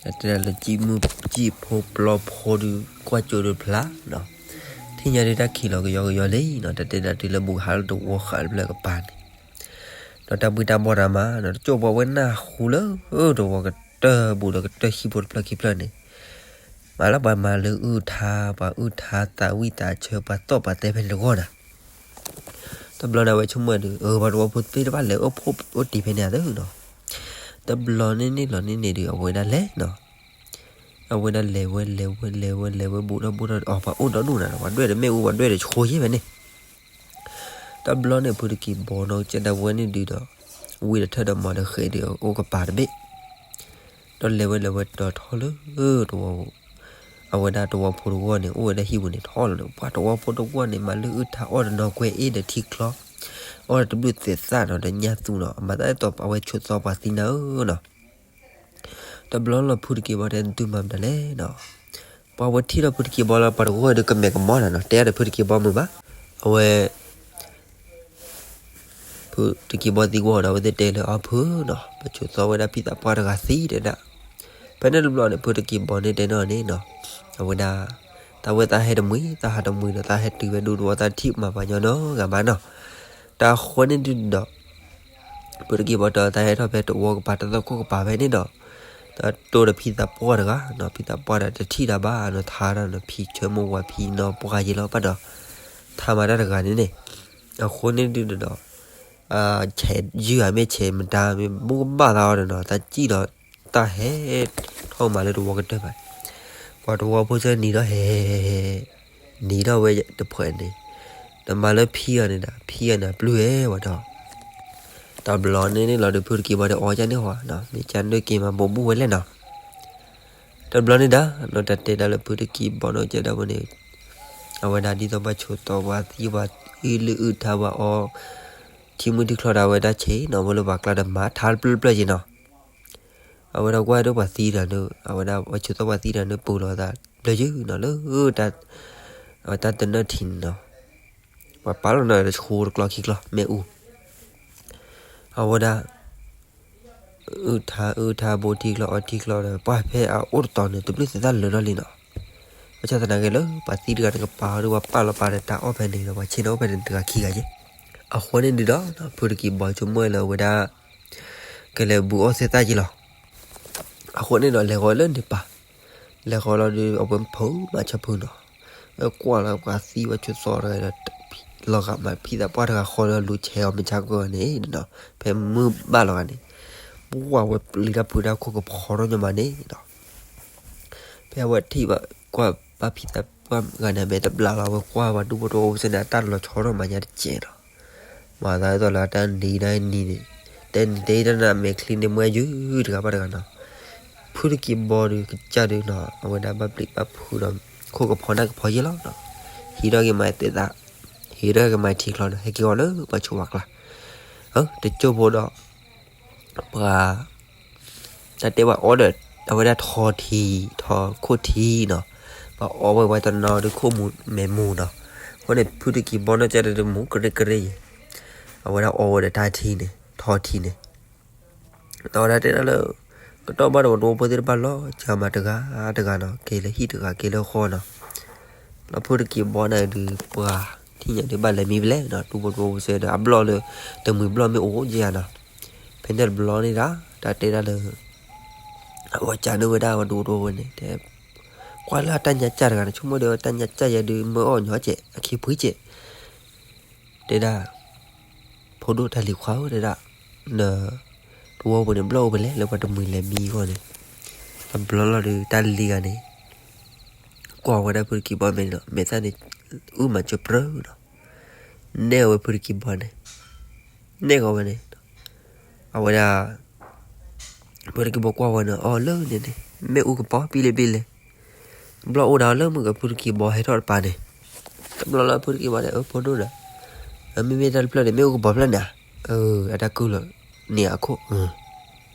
တၢ်တဲဒၣ်လၢ ကံၣ်မုၣ်ကံၣ်ဖိပျီဖိဒုး ကွၢ်ကၠိဒုးဖျါနီၤ, ထံၣ်ညါဒုးတၢ်ခံးလီၤကယီကယီလံနီၤ, တၢ်တဲဒၣ်တုၤလၢဘူးကဟးလၢသဝီဃးတဖျၢၣ်ကပၤန့ၣ်, ဒီးတၢ်ဘှံးတၢ်ဘှီၣ်တၢ်မၤနီၤ, တကၠိၢ်ပှၤဝဲနၢ်ဟူလၢ သဝီကတၢၢ်ဘူးဒီးကတၢၢ်ဟံၣ်ဖိတဖျၢၣ်ခံဖျၢၣ်န့ၣ် မၤလၢပှၤမၤလၢအုၣ်ထါ ပှၤအုၣ်ထါသးဝံၣ်သးဆၢ ပှၤသီၣ်ပှၤတဲဖဲန့ၣ်တဂီၢ်နီၤ, တဘျီန့ၣ် အဝဲဆိကမိၣ်ဒုး အၢ ပှၤသဝီဖိသ့ၣ်တဖၣ်လဲၤအိၣ်ဖှိၣ်အိၣ်တံၤဖဲန့ၣ်အသိးနီၤ, တဘျီန့ၣ်န့ၣ်လီၤန့ၣ်န့ၣ်ဒုး အဝဲဒၣ်လဲၤနီၤ, အဝဲဒၣ်လဲၤဝဲလဲၤဝဲလဲၤဝဲလဲၤဝဲဘူးထီၣ်ဘူးထီၣ်ဒီး အီၤပှၤအိၣ်ဒီဒူၣ်နၤဒီး ပှၤဒွဲၣ်ဒီးမ့ၣ်အူ ပှၤဒွဲၣ်ဒီးဆိယဲၢ်ဖဲန့ၣ် တဘျီန့ၣ် ဖုတကံးဘီနီၢ်ကစၢ်ဒၣ်ဝဲန့ၣ်ဒုးဒီး ဝံၤဒီးထၢၣ်ဒီးမၤဒီးဃဲးဒီးအိၣ်ကပၤတဘ့ၣ်, ဒီးလဲၤဝဲလဲၤဝဲတီၤထီၣ်လၢ သဝီပူၤ, အဝဲဒၣ်သဝီဖိတဂီၢ်န့ၣ် အိၣ်ဝဲဒၣ်ဟံၣ်ပူၤန့ၣ်ထီၣ်လီၤန့ၣ် ပှၤသဝီဖိတဂီၢ်န့ၣ် မၤလၢအုၣ်ထါအီၣ်တနီၤ ကွဲအ့ၣ်ဒီးထံချီ, အီၣ်ဒီးတဘျုးသဲးသၣ်နီၤ ဒီးညၣ်သူနီၤ အမၤသးအဲၣ်တီပှၤဝဲဆိးသီပှၤသံနၤဧၢနီၤ တဘျီလီၤဖုတက့ၤဘီတဲ နသုမၤမတၤလဲၣ်နီၤ. ပှၤဝဲထံၣ်ဒီးဖုတက့ၤဘီလီၤ ပှၤတဂီၢ်ဒီးကမဲာ်ကမီၤနၤနီၤ တဲအါဒီးဖုတက့ၤဘီမုာ်ဘၣ်. အဝဲ ဖုတက့ၤဘီသံကွၢ်ဒီး အဝဲသ့ၣ်တဲလၢအီၤဖုနီၤ ပဆိးသီဝဲဒၣ်ဖံသးပှၢ်တဂၤသံတဲဒၣ်. ဖဲန့ၣ်တဘျီန့ၣ် ဖုတက့ၤဘီန့ၣ်တဲနီၢ်န့ၣ်နီၤ အဝဲဒၣ် သးဝဲသးဟဲတမှံၤ သးဟးတမှံၤဒီး သးဟဲတုၤဝဲဒူသဝီ သးထံၣ်မၤပှၤညီနီတဂၤဘၣ်နီၤ. တၢ်ဃိန့ၣ်ဒုးဒီး ဖုတက့ၤဘီတၢ်သးဟဲထီၣ်ဖဲတဝီကပၤ တၢ်သွၣ်ခိၣ်ကပၤဖဲန့ၣ်ဒီး တၢ်တိၢ်ဒီးဖံသးပှၢ်တဂၤနီၤ ဖံသးပှၢ်ဒီးတထံၣ်တၢ်ဘၣ်နီၤ ထါတၢ်နီၤ ဖံဆၢမိၢ်ဝၤဖံနီၤပှၢ်ယံၤလီၤပၢ်ဒီး ထါမၤတၢ်တဂၤန့ၣ်န့ၣ် အဃိန့ၣ်ဒုးဒီး ဆဲးယုၢ်ဧါမ့ၢ်ဆဲးမတၤမ့ၢ်ဘူၣ်ကဘၣ်သးအီၤဒီးနီၤ သးစံၣ်ဒီး တၢ်ဟဲထီၣ်မၤလၢတဝီကတၢၢ်ဘၣ်. ပှၤတဝီဖိစၢနံၤထီၣ်ဟဲ နံၤထီၣ်ဝဲတဖှဲးန့ၣ် ဒီးမၤလၢဖံအီၤန့ၣ်ဒီး ဖံအီၤန့ၣ်ပျုၢ်ဝဲဝဲဒီး တဘျီန့ၣ်န့ၣ်လီၤဒီး ဖုတက့ၤဘီဒီးအီၣ်ကၢ်န့ၣ်ဟီနီၤ မ့ၢ်ကၢ်နၢၢ်က့ၤမၤဘိးဘူၣ်ဝဲလဲၣ်နီၤ. တဘျီန့ၣ်ဒၣ် နီၤတၢ်တဲဒၣ်လၢဖုတက့ၤဘီနီၤ ကဲဒၣ်ဝဲန့ၣ် အဝဲဒၣ်ဒ်သိးပှၤဆိးသီပှၤသံပှၤအံၤလုၢ်အုၣ်ထါပှၤအီ ထံမုၢ်ထံချီဒၣ်ဝဲဒၣ်ဆ့ၣ်နီၤ ဝဲလၢပှၤကျါဒီးမၤထါတပျုၢ်တပျၢၢ်က့ၤနီၤ. အဝဲဒၣ်ကွၢ်ဒိၣ်ပှၤသံတဂၤန့ၣ် အဝဲဒၣ်ပှၤဆိးသီပှၤသံတဂၤန့ၣ် ပူၤလီၤသးဘျၢယုၢ်နီၤလၢ တၢ်တနၢၣ်ထံးန့ၣ်နီၤ. ပှၤပာ်လီၤနီၤတဆှိတကျီခံကျီ မ့ၣ်အူ အဝဲဒၣ် အုၣ်ထါအုၣ်ထါဘိးထံကျီအီထံကျီဒီး ပှၤဖဲအအိၣ်တတီၤန့ၣ် တဘျုးသဲးသၣ်လၢာ်ထီၣ်လံနီၤ. ဘၣ်ဆၣ်သနာ်က့လၢ ပှၤသံတဂၤန့ၣ်ကပာ်အီၤဒီး ပှၤပာ်လီၤပာ်ဒီးတၢ်အီၣ်ဖဲန့ၣ်ဒီး ပှၤဆ့ၣ်နီၤအိၣ်ဖဲန့ၣ်တဂၤခံဂၤက့ၤ. အဃိန့ၣ်ဒုးဒီး ဖုတက့ၤဘီဆိကမိၣ်ဝဲလၢအဝဲဒၣ် ကလဲၤဘူးအီၣ်သဲးသၣ်က့ၤလီၤ. အဃိန့ၣ်ဒီးလဲၤဃီၤလၢန့ၣ်ပၢ် လဲၤဃီလီၤဒုး အဝဲဖုးမၤဆီဖုးနီၤ, အကွၢ်လီၤပှၤသံဝဲဆိသီတဂၤဒီး လီၤဂာ်မးဖံသးပှၢ်တဂၤဃီလၢလူၤဆဲးအီၤမ့ၢ်ဆါကီန့ၣ်နီၤ, ဖဲမုၢ်ဘၣ်လီၤဂာ်န့ၣ်, ပှၢ်ဝဲပျံၤတၢ်ဖုးတၢ်ခိၣ်ကဖီထီၣ်ညီမးန့ၣ်နီၤ, ဖဲအဝဲထံၣ်ဘၣ်ကွၢ်ဘၣ်ဖံသးပှၢ်ဂၤန့ၣ် မဲာ်တဘျါလီၤ အဝဲကွၢ်ဝဲဒူဖိတဝီဖိစ့ၢ်န့ၣ် အတၢ်လီၤဆီထီၣ်မးညါတကဲးနီၤ, မၤသးဒ်သိးလၢတၢ်နံၤတၢ်နံၤန့ၣ်, တဲနံၤတဲတၢ်နၤမဲာ်ချံန့ၣ်မွဲယုာ်တဂၤဘၣ်တဂၤနီၤ, ဖုတကံဘီဒုးကစၢ်ဒုးနီၤ အဝဲဒၣ်ဘၣ်ပျံၤဘၣ်ဖုးဒီး ခိၣ်ကဖီနၢ်ကဖီယဲၢ်လီၤနီၤ, ဟံးထီၣ်က့ၤမၤသဲးသး, ဟံးထီၣ်က့ၤမၤထံချီဒီး ဟဲက့ၤအီၤလၢပှၤဆိးပှၤကျါ, တကၠိဖိဒီး ပှၤ တၢ်တဲပှၤအီဒီး အဝဲဒၣ်ထီထံ, ထီခိၣ်ထံနီၤ, ပှၤအီဝဲပှၤတနီၤဒုးခိၣ်မူၤမဲာ်မူၤနီၤ, အဃိန့ၣ် ဖုတကံဘီနီၢ်ကစၢ်ဒုးတမူၤကရ့ကရ့ယဲၢ်, အဝဲဒၣ်အီဝဲဒီးတၢ်ထံန့ၣ် ထီထံန့ၣ်, ဒီးဝဲဒၣ်တဲဒၣ်လၢ ကတီၢ်ဘၣ်တဝီတဝီဖိသ့ၣ်တဖၣ်လီၤစှၤမးတဂၤတဂၤနီၤ, က့ၤလၢဟံၣ်တဂၤက့ၤလၢဃီနီၤ, ဒီးဖုတကံဘီန့ၣ်ဒုးပှၤ ထံၣ်ညါဒုးဘၣ်လဲၤမံဖဲလဲၣ်နီၤ, ဒူဖိတဝီဖိစ့ၢ်ဒီး အဘျီၣ်လၢ တမှံၤဘျီၣ်မ့ၢ်အိၣ်က့ယၤနီၤ, ဖဲန့ၣ်တဘျီန့ၣ်ဒၣ် တၢ်တဲဒၣ်လၢ အဝဲကးန့ၢ်ဝဲဒၣ်ဝဲဒူဖိတဝီဖိန့ၣ် တဲ ကွၢ်လၢအတၢ်ညါကၢ်တဂၤန့ၣ် ဆိကမိၣ်ဒီးတၢ်ညါကၢ်ယဲဒုးမၢအီၣ်ညီကဲး အခံဖှံကဲး, တဲဒၣ် ဖိဒိၣ်တၢ်လံၤခွါဧၢ တဲဒၣ်, န တဝီဖိန့ၣ် ဘျီၣ်အိၣ်ဖဲလဲၣ် လၢပှၤတမှံၤလဲၤမံအဂီၢ်န့ၣ်, တဘျီလီၤဒုး တၢ်လံၤဂၤန့ၣ် ကွၢ်ဝဲဒၣ်ဖုတကံဘီမဲာ်န့ၣ်ဒီး မဲာ်သၣ်န့ၣ် အုၣ်မးကၠိပြၢနီၤ, နဲၣ်အဝဲဖုတကံဘီန့ၣ်, နဲၣ်ကီးဝဲန့ၣ် အဝဲဒၣ် ဖုတကံဘီကွၢ်ဝဲန့ၣ် အီၣ်လၢန့ၣ်န့ၣ် မ့ၣ်အူကပီၤပံလ့ပံလဲၣ်, ဘျီၣ်အိၣ်ဒၣ်လၢမုၢ်ကဖုတကံဘီဟဲထီၣ်တပၤန့ၣ်, တဘျီလၢဖုတကံဘီန့ၣ် အၢ ဖိဒိၣ်ဒီး, မ့မ့ၢ်တၢ်တဖျၢၣ်န့ၣ် မ့ၣ်အူကပီၤဖျၢၣ်န့ၣ်ဧါ, အၢ အတၢ်ကုၢ်လီၤန့ၣ်အခိၣ်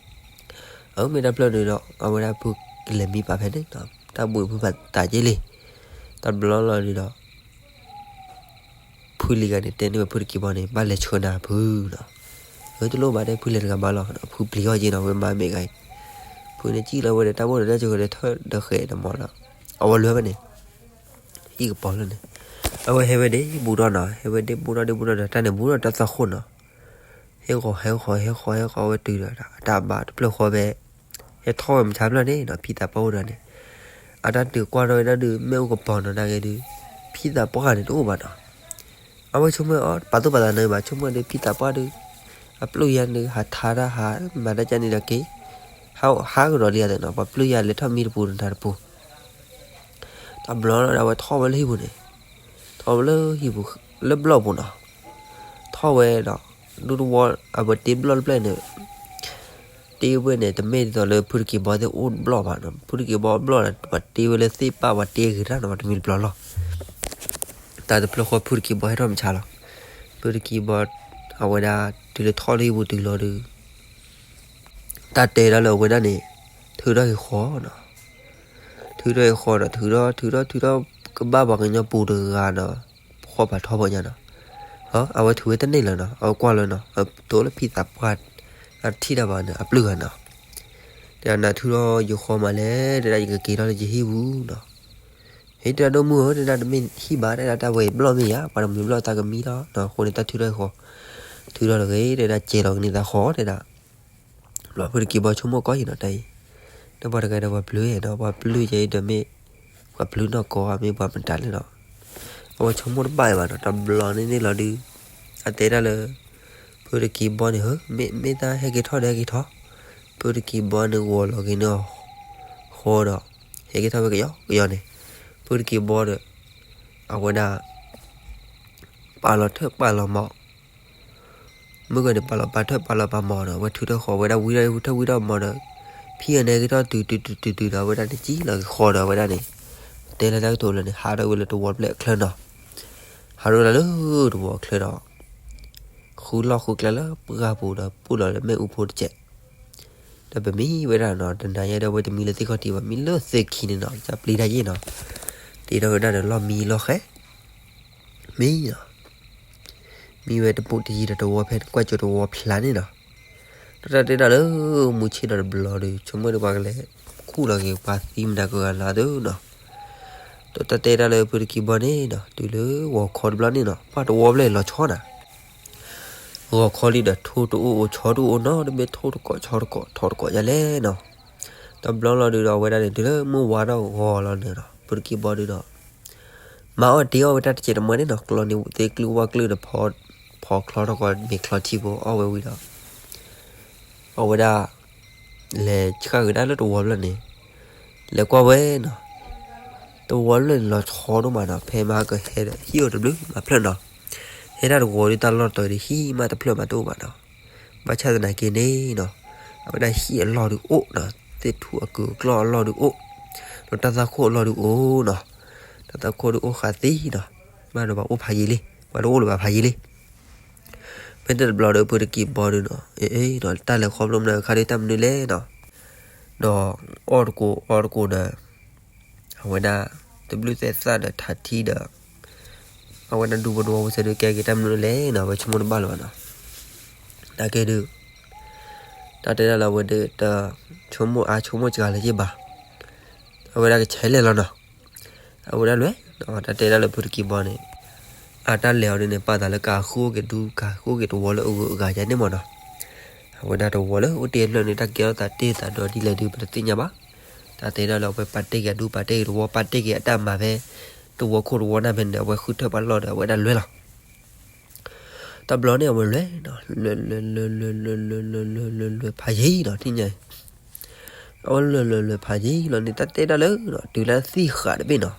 အၢ မ့ၢ်တၢ်ဖျၢၣ်ဒုးဒီး အဝဲဒၣ်ဖုကလဲၤမံပာ်ဖဲန့ၣ်နီၤ, တၢ်ဘှံးဖုဖးသးက့လံ, တဘျီလီၤဒုးဒီး ဖုလံၤဂၤန့ၣ် တဲန့ၢ်ဝဲဖုတကံဘီန့ၣ် ဘၣ်လဲၤဆှၢနၤဖုနီၤ, အၢ တလိၣ်ဘၣ်တဲ ဖုလဲၤတဂၤဘၣ်လီၤ, ဖုပျံၤအီၣ်က့နီၤ ဝဲမါမဲာ်ဂၤအံၤ, ဖုန့ၣ်စံၣ်လီၤဝဲဒီးတၢ်ဘိၣ်ဒီးတၢ်စှၤဒီးထၢၣ်ဒီးဃဲးဒီးမီၤဒီး, အဝဲလဲၤဝဲန့ၣ် ဟံၣ်ကပီၤလၢန့ၣ်, အဝဲဟဲဝဲဒ့ဘူးထီၣ်နီၤ, ဟဲဝဲဒ့ဘူးထီၣ်ဒ့ဘူးထီၣ်ဒီး တၢ်န့ၣ်ဘူးထီၣ်တၢ်သီၣ်ခိၣ်နီၤ, ဟဲဃီၤဟဲဃီၤဟဲဃီၤဟဲဃီၤဝဲတုၤဒီး အတၢ်ဘၣ်တဖျၢၣ်ဃီဖဲ ဟဲထီၣ်ဝဲမဆါဖျၢၣ်န့ၣ်နီၤ, ဖံသးပှၢ်အိၣ်ဒီးန့ၣ်, အတၢ်တုၤကွၢ်ထီၣ်ဝဲဒၣ်ဒုး မ့ၣ်အူကပီၤနီၤ နာ်က့ဒုး ဖံသးပှၢ်န့ၣ်တအိၣ်ဘၣ်နီၤ, အဝဲဆိကမိၣ်အီၤ ပာ်သူၣ်ပာ်သးနီၤဘၣ် ဆိကမိၣ်ဒီး ဖံသးပှၢ်ဒုး အပျုၢ်ယၤန့ၣ် ဟးထါတၢ်ဟး မၤတၢ်ကန့ၣ်ဒီးက့ၤ, ဟးကဒီးလံယၤသ့ၣ်နီၤ, ပှၤပျုၢ်ယၤလဲၤထီၣ်မံတပူၤတနၤတပူၤ တဘျီလီၤဒီး အဝဲထီၣ်ဝဲလၢဟံၣ်ပူၤန့ၣ်, ထီၣ်ဝဲလၢဟံၣ်ပူၤ လၢဘျီၣ်ပူၤနီၤ, ထီၣ်ဝဲဒီး ဒူတဝီ အဝဲတ့ဘျီၣ်တဖျၢၣ်န့ၣ်, တ့ဝဲန့ၣ် တမ့ၢ်ဒ်သိးလၢဖုတကံဘီသ့ၣ်အိၣ်ဘျီၣ်ဘၣ်နီၤ, ဖုတကံဘီဘျီၣ်ဒီး ပှၤတ့ဝဲလၢသ့ၣ်ပာ် ပှၤတ့ဂ့ၤတၢ်နီၤ ပှၤတမံၤတဘျီလီၤ, တၢ်တဖျၢၣ်ဃီဖုတကံဘီဟဲထီၣ်မဆါလီၤ, ဖုတကံဘီ အဝဲဒၣ်တုၤလၢထီၣ်လၢဟံၣ်ပူၤတုၤလီၤဒုး တၢ်တဲဒၣ်လၢအဝဲဒၣ်န့ၣ် ထုးထီၣ်ဟံၣ်ဃီနီၤ, ထုးထီၣ်ဟံၣ်ဃီဒီး ထုးထီၣ်ထုးထီၣ်ထုးထီၣ် ကဘၣ်ပှၤကညီပူၤတဂၤဒီး ဃီပာ်ထီဘိညါနီၤ, အဝဲထုးဝဲတန့ၢ်လၢၤနီၤ, အဝဲကွၢ်လၢနီၤ, အတိလၢဖံသးပှၢ် အတထံၣ်တၢ်ဘၣ်န့ၣ် အပျုၢ်ဂၤနီၤ, တဲဒၣ်နထုးထီၣ်ယံာ်ဃီမးလဲၣ်, တဲဒၣ် ယကက့ၤထီၣ်လၢယဟံၣ်ပူၤနီၤ, ဟ့ၣ်တဲဒၣ်ဒိၣ်မုၢ်ဧၢ, တဲဒၣ်တမ့ၢ်ဟံၣ်ဘၣ်, တဲဒၣ်တၢ်ဝဲအံၤဘျီၣ်မ့ၢ်ယၤ, ပှၤတမံၤဘျီၣ်သးကမံလီၤ, အဃိန့ၣ်တၢ်ထုးထီၣ်ဟံၣ်ဃီ, ထုးထီၣ်တဂ့ၤ, တဲဒၣ် ကဲလီၤကန့ၢ်သးဃီတဲဒၣ် ဘျီဖုတကံဘီဆိကမိၣ်ကီးယံၤနီၤတၢ်အံၤ, ဒီးပှၤတဂၤဒီးပှၤပျုၢ်နီၤ, ပှၤပျုၢ်ယဲအံၤဒီးမ့ၢ် ပှၤပျုၢ်နီၢ်ကီၢ်ဧါ မ့ၢ်ပှၤမတၤလဲၣ်နီၤ, အဝဲဆိကမိၣ်တဘၣ်အံၤဘၣ်နီၤ, တဘျီန့ၣ်န့ၣ်လီၤဒုး အတဲဒၣ်လၢ ဖုတကံဘီန့ၣ်ဧၢ, မ့ၢ်တၢ်ဟဲက့ၤထီၣ်ဒီးဟဲက့ၤထီၣ်, ဖုတကံဘီန့ၣ်ဂီၤလီၤက့ၤန့ၢ်ဃီဒီး ဟဲက့ၤထီၣ်ဝဲကယီကယီန့ၣ်, ဖုတကံဘီဒီး အဝဲဒၣ် ပာ်လီၤထၢၣ်ပာ်လီၤမီၤ မုၢ်ဂီၤန့ၣ် ပာ်လီၤပာ်ထၢၣ်ပာ်လီၤပာ်မီၤဒီး အဝဲထုးထီၣ်ဃီဝဲဒၣ်ဝံထီၣ်ထၢၣ်ဝံထီၣ်မီၤဒီး ဖံဂၤန့ၣ်ဟဲက့ၤထီၣ်တုၤတုၤတုၤတုၤဒီး အဝဲဒၣ်န့ၣ်ကံၣ်လီၤက့ၤဃီဒီး အဝဲဒၣ်န့ၣ် တဲလၢတၢ်ကတိၤလၢန့ၣ် ဟးထီၣ်ဝဲလၢတဝီဖျၢၣ်အချၢနီၤ, ဟးထီၣ်ဝဲဒၣ်လၢတဝီအချၢဒီး ဃုလီၢ်ဃုကျဲလၢပှၢ်ပူၤဒီး ပူၣ်လီၤလၢမ့ၣ်အူဖိတစဲး ဒီးပမံဝဲဒၣ်နီၤ, တနၤညါဒီး အဝဲတမံလၢသ့ၣ်ခီၣ်ထံးဘၣ်, မံလၢသ့ၣ်ခံန့ၣ်နီၤ, ယပျံၤတၢ်ယ့ၣ်နီၤ, တ့ထီၣ်ဝဲဒၣ်ဒီးလီၢ်မံလီၢ်ဃဲ မံနီၤ, မံဝဲတပူၤတယံၤဒီးတဝီဖဲကွၢ်ကၠိတဝီဖျါန့ၣ်နီၤ, ဒီးတၢ်တဲဒၣ်လၢ မုၢ်ဆ့ၣ်ဒီးတဘျီဒီး ဆိကမိၣ်ဒီးပှၤကလဲၤခူၣ်လီၤက့ၤပှၤသံမတၤကဂၤလၢအသိးနီၤ, ဒီးတၢ်တဲဒၣ်လၢဖုတကံဘီန့ၣ်နီၤ, တုၤလၢဂီၤခီတဘျီန့ၣ်နီၤ, ပှၤတဝီဖျၢၣ်လီၤဆီနီၤ ဂီၤခီလံဒီးထိၣ်တအိၣ်အိၣ်ဆီတအိၣ်နီၤ, တမ့ၢ်ထိၣ်တကိးဆီတကိးထီတကိးယၤလဲၣ်နီၤ, တဘျီလီၤဒုးဒီး အဝဲဒၣ်န့ၣ် တုၤလၢမုၢ်ဝါထီၣ်ဂီၤလီၤန့ၣ်ဒီး ဖုတကံဘီဒုးဒီး မၤအီၣ်တ့အီၣ်ဝဲတၢ်တစဲးတမှဲန့ၣ်နီၤ, ကျီန့ၣ်သ့ၣ်ကျုဝၣ်ကျုဒီး ဖီချီထီၣ်ကီးမ့ၤချီထံဖိအီၣ်ဝဲဝံၤဒီး အဝဲဒၣ် လဲၤဆှၣ်ကဒါလၢတဝီဖျၢၣ်န့ၣ် လဲၤကွၢ်ဝဲနီၤ, တဝီဖျၢၣ်န့ၣ်လီၤဆီဒိၣ်မးနီၤ, ဖဲမဟါကဟဲဒီး ဟံၣ်အိၣ်တဘျုးမးဖျၢၣ်နီၤ, ဟဲဒၣ်တဝီဒုးတၢ်လီၢ်တတီၤဒီး ဟံၣ်မးတဖျၢၣ်မးတအိၣ်ဘၣ်နီၤ, ဘၣ်ဆၣ်သနာ်က့န့ၣ်နီၤ, အဝဲဒၣ်ဟံၣ်အလီၢ်ဒုးအိၣ်နီၤ, သ့ၣ်ထူၣ်အကုာ်အကျီၢ်အလီၢ်ဒုးအိၣ်, ဒီးတၢ်သွၣ်ခိၣ်အလီၢ်ဒုးအိၣ်နီၤ, တၢ်သွၣ်ခိၣ်ဒုးအိၣ်ဃးသံနီၤ, ဘၣ်ဒီးဘၣ်အိၣ်ဖးယံာ်လံ, ဘၣ်တအိၣ်လၢၤဘၣ်ဖးယံာ်လံ ဖဲန့ၣ်တဘျီဒီး ဖုတကံဘီဒုးနီၤ, အ့ တၢ်လဲၤခီဖျိမနုၤခါဒုးတၢ်မနုၤလဲၣ်နီၤ, ဒီးအီၣ်တကိးအီတကိးဒီး အဝဲဒၣ် တဘျုးသဲးသၣ်ဒီးထးထံဒီး အဝဲဒၣ်ဒူဖိတဝီဖိစဲးဒုးကဲက့ၤတၢ်မနုၤလဲၣ်နီၤ, အဝဲဆိကမိၣ်တဘၣ်လၢၤဘၣ်နီၤ, နာ်က့ဒုး တၢ်တဲဒၣ်လၢအဝဲဒၣ်တ ဆိကမိၣ်အါဆိကမိၣ်စှၤလၢၤက့ၤဘၣ်, အဝဲဒၣ်ကဆဲးလဲၣ်လီၤနီၤ, အဝဲဒၣ်လဲၤ တၢ်တဲဒၣ်လၢဖုတကံဘီန့ၣ် အတၢ်လဲၤအီၤဒ်န့ၣ် ပာ်သးလၢကဃုအိၣ်က့ၤဒူ ကဃုအိၣ်က့ၤတဝီလၢအဂုၤအဂၤယါန့ၣ်မးနီၤ, အဝဲဒၣ်တဝီလၢအိၣ်တ့ၢ်ဖျၢၣ်န့ၣ် တၢ်ကဲထီၣ်သးတ့ၢ်သးဒီးဒ်လဲၣ်ဒုး ပတသ့ၣ်ညါဘၣ်, တၢ်တဲဒၣ်လၢအဝဲပာ်တ့ၢ်က့ၤအဒူ ပာ်တ့ၢ်က့ၤတဝီ ပာ်တ့ၢ်က့ၤအတၢ်မၤဖဲ တဝီခိၣ်တဝီနၢ်ဖဲန့ၣ် အဝဲဃုထၢၣ်ပာ်လီၢ်ဒီး အဝဲဒၣ်လဲၤလီၤ တဘျီန့ၣ် အဝဲလဲၤ လဲၤ လဲၤ လဲၤ လဲၤ လဲၤ လဲၤ လဲၤ လဲၤ လဲၤ လဲၤ လဲၤ လဲၤ ဖးယံာ်နီၤ ထံၣ်ညါအံၤ, အဝဲလဲၤ လဲၤ လဲၤ ဖးယံာ်လီၤန့ၣ် တၢ်တဲဒၣ်လၢ တုၤလၢအသံၣ်ဃာ်တဘ့ၣ်နီၤ,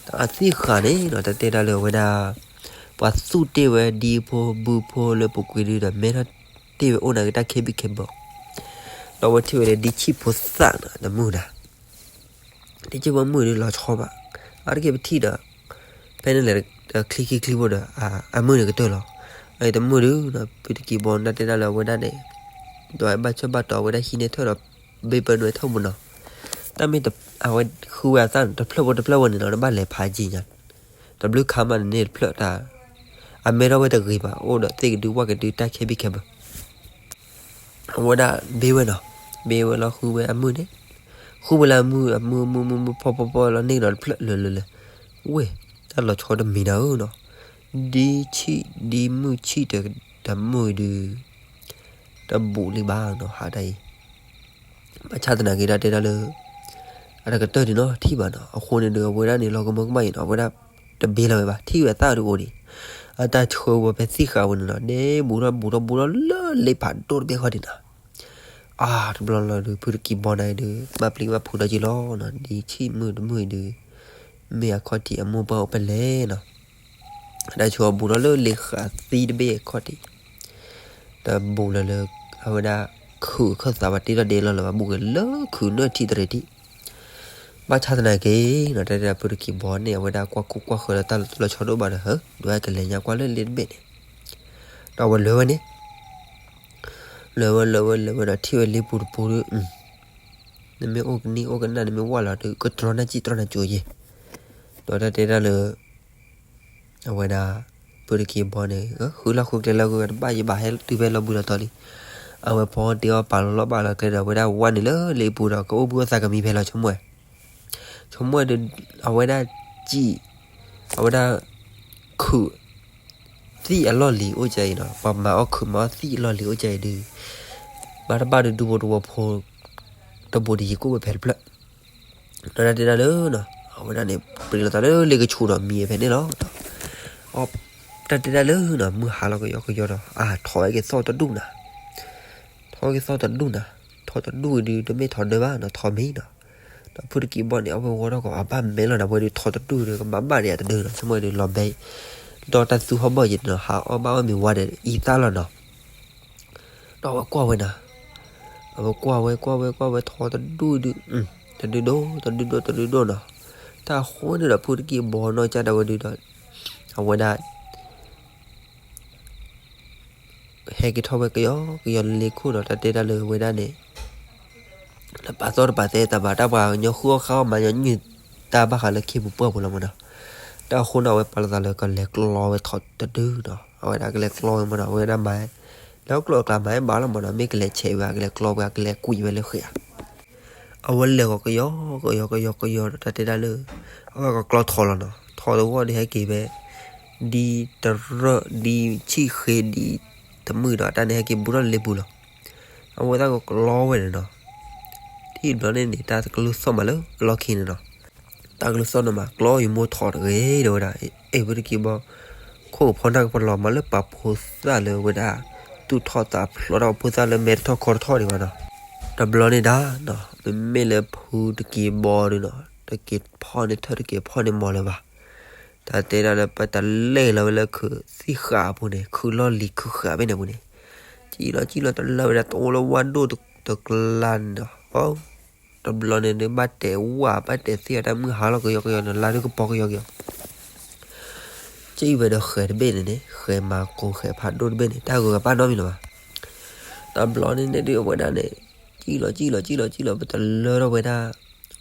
တၢ်အသံၣ်ဃာ်န့ၣ်နီၤ တၢ်တဲဒၣ်လၢအဝဲဒၣ် ပှၤသူၣ်တ့ၢ်ဝဲဒ်ဖိဘုဖိလၢပူၤကွံာ်ဒုးဒီး မဲထီၣ်တ့ၢ်ဝဲအိၣ်နာ်က့တၢ်ခဲဘံၣ်ခဲဘၢ ဒီးအဝဲထံၣ်ဝဲလၢဒ်ဆံၣ်ဖိသၣ်နီၤ တမုၢ်နၤ ဒ်ဆံၣ်ဖိမုၢ်ဒုးလီၤဆီဘၣ်, အါတက့ၢ်ပထံၣ်ဒီး ဖဲန့ၣ်လဲၤ ချံခံချံဖိဒီး အမုၢ်န့ၣ်ကတၢၢ်လီၤ, အတမုၢ်ဒုးနီၤ ဖုတကံဘီန့ၣ် တၢ်တဲဒၣ်လၢအဝဲဒၣ်န့ၣ် ဒီးဘၣ်ဆၢဘၣ်တီၤအဝဲဒၣ်ဟံးန့ၢ်ထၢၣ်ဒီး ဘ့ပၢနွဲထၢၣ်မးနီၤ, တၢ်မ့ၢ်အဝဲဃုဝဲအသၣ်န့ၣ် တဖျၢၣ်ဖိတဖျၢၣ်ဝဲန့ၣ်နီၤ တဘၣ်လဲၤဖးယံာ်ညါ တဘျုးခါမးန့ၣ်န့ၣ်တဖျၢၣ်တၢ်, အမဲထီၣ်ဝဲတဂ့ၤဘၣ် အိၣ်ဒီးသ့ၣ်ကဒုဝၣ်ကဒုတၢ်ခဲဘံၣ်ခဲဘၢ, အဝဲဒၣ်ဘ့ဝဲနီၤ, ဘ့ဝဲလီၤဃုဝဲအမုၢ်န့ၣ်, ဃုဝဲလၢအမုၢ် အမုၢ် အမုၢ် မုၢ် မုၢ် ဖီၣ် ဖီၣ် ဖီၣ် လီၤန့ၢ်ကဒီးတဖျၢၣ်လၢာ်လၢာ်လၢာ်, ဝ့ၢ် တၢ်လီၤဆီတမံၤနၤဧၢနီၤ, ဒ်ဆံၣ် ဒ်မုၢ်ဆံၣ်တမုၢ်ဒုး တဘူးလံဘၣ်နီၤ ဟးတၢ်အံၤ ဘၣ်ဆၣ်သနာ်က့ဒၣ်တဲဒၣ်လၢ အတကတၢၢ်ဒံးနီၤ ထံၣ်ဘၣ်နီၤ, အဃိန့ၣ်ဒီး အဝဲဒၣ်န့ၣ် လီၤကမၢကမၣ်အံၤနီၤ အဝဲဒၣ်တဘ့လီၤဝဲဘၣ် ထံၣ်ဝဲအသၣ်ဒုးအိၣ်ဒံး, အတၢ်ဆှၢဝဲဖဲသံၣ်ဃာ်ဝဲန့ၣ်နီၤ ဒဲဘူးထီၣ်ဘူးထီၣ်ဘူးထီၣ်လၢလ့ဖးဒိၣ်တဘ့ၣ်ဃီဒံးနီၤ, အါ တဘျီလီၤဒုး ဖုတကံဘီန့ၣ်ဒုး ဘၣ်ပျံၤဘၣ်ဖုးဒီးက့ၤလီၤနီၤ ဒ်ဆံၣ်မုၢ်တမုၢ်အံၤဒုး မ့ၢ်အခီၣ်ထံးအမိၢ်ပှၢ်အိၣ်ဖဲလဲၣ်နီၤ တၢ်ဆိဘူးထီၣ်လၢလ့ဃာ်သံတဘ့ၣ်အခီၣ်ထံး, တဘူးလၢၤလၢ အဝဲဒၣ် ခုးခၢၣ်သးဘၣ်တ့ထီၣ်ဒဲလီၤလၢၤဘၣ် ဘူးက့ၤလၢခုးနၢၣ်ထံးတရံးထံး, ဘၣ်ဆၣ်သနာ်က့နီၤ တၢ်တဲဒၣ်ဖုတကံဘီန့ၣ် အဝဲဒၣ်ကွၢ်ခိၣ်ကွၢ်ဃၢၤလၢတၢ်လီၤဆီဒိၣ်ဘၣ်ဒီး ဟၢ ဒုးကလဲၤညါကွၢ်လၢလ့တဘ့ၣ်န့ၣ်, ဒီးအဝဲလဲၤဝဲန့ၣ် လဲၤဝဲလဲၤဝဲလဲၤဝဲဒီးထံၣ်ဝဲလ့ပူၤတပူၤဒီး နမ့ၢ်အိၣ်ကနံၣ်အိၣ်ကနၣ် နမ့ၢ်ဝၢ်လီၤဒီး ကတြီနၢ်စံၣ်တြီနၢ်ကၠိယဲၢ်, ဒီးတၢ်တဲဒၣ်လၢ အဝဲဒၣ် ဖုတကံဘီန့ၣ် ဃုလီၢ်ဃုကျဲလီၢ်ဃုဝဲတဘၣ်ယဘၣ်ဟဲတုၤဖဲလီၤဘှံးလီၤတီၤလံ, အဝဲဖီတ့အီၣ်ပာ်လီၤလီၢ်ဘၣ်လီၤကျဲဒီး အဝဲဒၣ်ဝၢ်န့ၣ်လၢလ့ပူၤဒီး ကအိၣ်ဘှံးအိၣ်သါကမံၤဖဲလီၤဆိကမိၣ်ဝဲ, ဆိကမိၣ်ဝဲဒီး အဝဲဒၣ်စံၣ် အဝဲဒၣ် ခုး သံၣ်အလီၢ်လံၤအိၣ်ကဲအံၤနီၤ ပှၤမၤအီၣ်ခုးမၤအီၣ်သံၣ်အလီၢ်လံၤအိၣ်ကဲအံၤဒုး ဘၣ်တဘၣ်ဒုးဒူဖိတဝီဖိ တဘူးတယံၤကိၣ်ဝဲဖဲတဖျၢၣ်, ဒီးတၢ်တဲဒၣ်လၢ အဝဲဒၣ်န့ၣ် ပှ့ၤလီၤသးလၢလ့ကဆူးဒီးမံဖဲန့ၣ်လီၤ, အ တၢ်တဲဒၣ်လၢနီၤ မုၢ်ဟါလီၤကယီကယီဒီး အါ ထီၣ်ဝဲက့ၤသီၣ်တဒူၣ်နၤ, ထီၣ်က့ၤသီၣ်တဒူၣ်နၤ, ထီၣ်တဒူၣ်အံၤဒုး တမ့ၢ်ထီၣ်ဒၢဘၣ်နီၤ ထီၣ်မံနီၤ, ဒီးဖုတကံဘီန့ၣ် အဝဲဂီၤထီၣ်ကီး အဘၣ်မဲလီၤနၤ ဝဲဒုးထီၣ်တဒူၣ်ဒီး ကဘၣ်ဘၣ်န့ၣ်အတဒၢနီၤ ဆိကမိၣ်ဝဲဒုးလီၤဘဲ ဒီးတၢ်သူဟီၣ်ဘီၣ်ယံၤနီၤ ဟးအီၣ်ဘၣ်အီၣ်မ့ၤဝါဒီးအံသၣ်လီၤနီၤ ဒီးအဝဲကွၢ်ဝဲနီၤ, အဝဲကွၢ်ဝဲ ကွၢ်ဝဲ ကွၢ်ဝဲ ထီၣ်တဒူၣ်ဒုး, တဒုဒိၣ် တဒုဒိၣ် တဒုဒိၣ်နီၤ, တၢ်အဃိန့ၣ်ဒီးဖုတကံဘီနီၢ်ကစၢ်ဒၣ်ဝဲဒုးဒီး အဝဲဒၣ် ဟဲက့ၤထီၣ်ဝဲကယီကယီလၢလ့ခိၣ်ဒီး တၢ်တဲဒၣ်လၢဝဲဒၣ်န့ၣ် တပာ်သီၣ်တပာ်သဲတၢ်ဘၣ် တၢ်ပှၤကညီဃုအီၣ်ဃါအီၣ်မၤညီနုၢ်တၢ်ဘၣ်ဃးလၢခ့ပူၤပှၢ်ပူၤလီၤမးနီၤ, တၢ်အဃိန့ၣ် အဝဲပာ်လီၤသးလၢကလဲၤကျီဝဲထီၣ်တဒုနီၤ အဝဲဒၣ်ကလဲၤကျီဝဲမးနီၤ အဝဲဒၣ်မၤ လၢကျိအကျါမၤဘၣ်လီၤမးနီၤ မ့ၢ်ကလဲၤဆဲးဝဲ ကလဲၤကျီဝဲ ကလဲၤကွံာ်ဝဲလၢဃဲၣ်ဧါ အဝဲလဲၤဂီၤကယီကယီကယီကယီဒီး တၢ်တဲဒၣ်လၢ အဝဲကကျီထီၣ်လီၤနီၤ ထီၣ်တဝီဒီးဟဲက့ၤဝဲ ဒ်တရၢၣ် ဒ်ဆံၣ်ဃ့ ဒ်တမုၢ်ဒီး တၢ်န့ၣ်ဟဲက့ၤဘူးထီၣ်လၢလ့ပူၤလီၤ, အဝဲသ့ၣ်ကကျီဝဲန့ၣ်နီၤ, ဟံၣ်တဘျီန့ၣ်န့ၣ် တၢ်ကလုၢ်သီၣ်မးလၢအလီၢ်ခံန့ၣ်နီၤ. တၢ်ကလုၢ်သီၣ်န့ၣ်မး ကျီယမိၢ်ထီၣ်တဂ့ၤဒီးဝဲဒၣ်, အဲၣ်ဖုတက့ၤဘီ ခိၣ်ဖီနၢ်ကပလီၤမးလၢပာ်ဖိသၣ်လၢဝဲဒၣ် သူၣ်ထီၣ်သးဖျိးတၢ်ဖိသၣ်လၢမဲတထီၣ်ခီတထီၣ်ဒံးဘၣ်နီၤ. တဘျီန့ၣ်ဒၣ်နီၤ မ့မ့ၢ်လၢဖုတက့ၤဘီဒုနီၤ တက့ၤဖီၣ်န့ၢ်ထၢၣ် တက့ၤဖီၣ်န့ၢ်မီၤလၢၤဘၣ်. တၢ်တဲဒၣ်လၢပတလဲၤလီၤဝဲလၢခုးသံၣ်ဃာ်အပူၤန့ၣ် ခုးလီၢ်လံၤခုးဃာ်ဖဲန့ၣ်အပူၤန့ၣ်, ကံၣ်လီၤကံၣ်လီၤတလၢဝဲဒၣ်တအိၣ်လၢဝၣ်ဒိၣ်တကျါန့ၣ်ဒီး တဘျီန့ၣ်ဒုး ဘၣ်တဲဝၣ်ဘၣ်တဲသ့ၣ်အတၢ်မုၢ်ဟါလီၤကယီကယီန့ၣ် လါဒုကပီၤကယီကယီ ကံၣ်ဝဲဒီးဃဲၤတဘ့ၣ်န့ၣ်န့ၣ် ဃဲၤမၤကိၤဃဲၤဖးဒိၣ်တဘ့ၣ်န့ၣ် တၢ်ဂုၤကပၢ်နီတမံၤလၢၤဘၣ်. တဘျီန့ၣ်န့ၣ်ဒုးအဝဲဒၣ်န့ၣ် ကံၣ်လီၤကံၣ်လီၤကံၣ်လီၤကံၣ်လီၤ ပတလၢထီၣ်ဝဲဒၣ်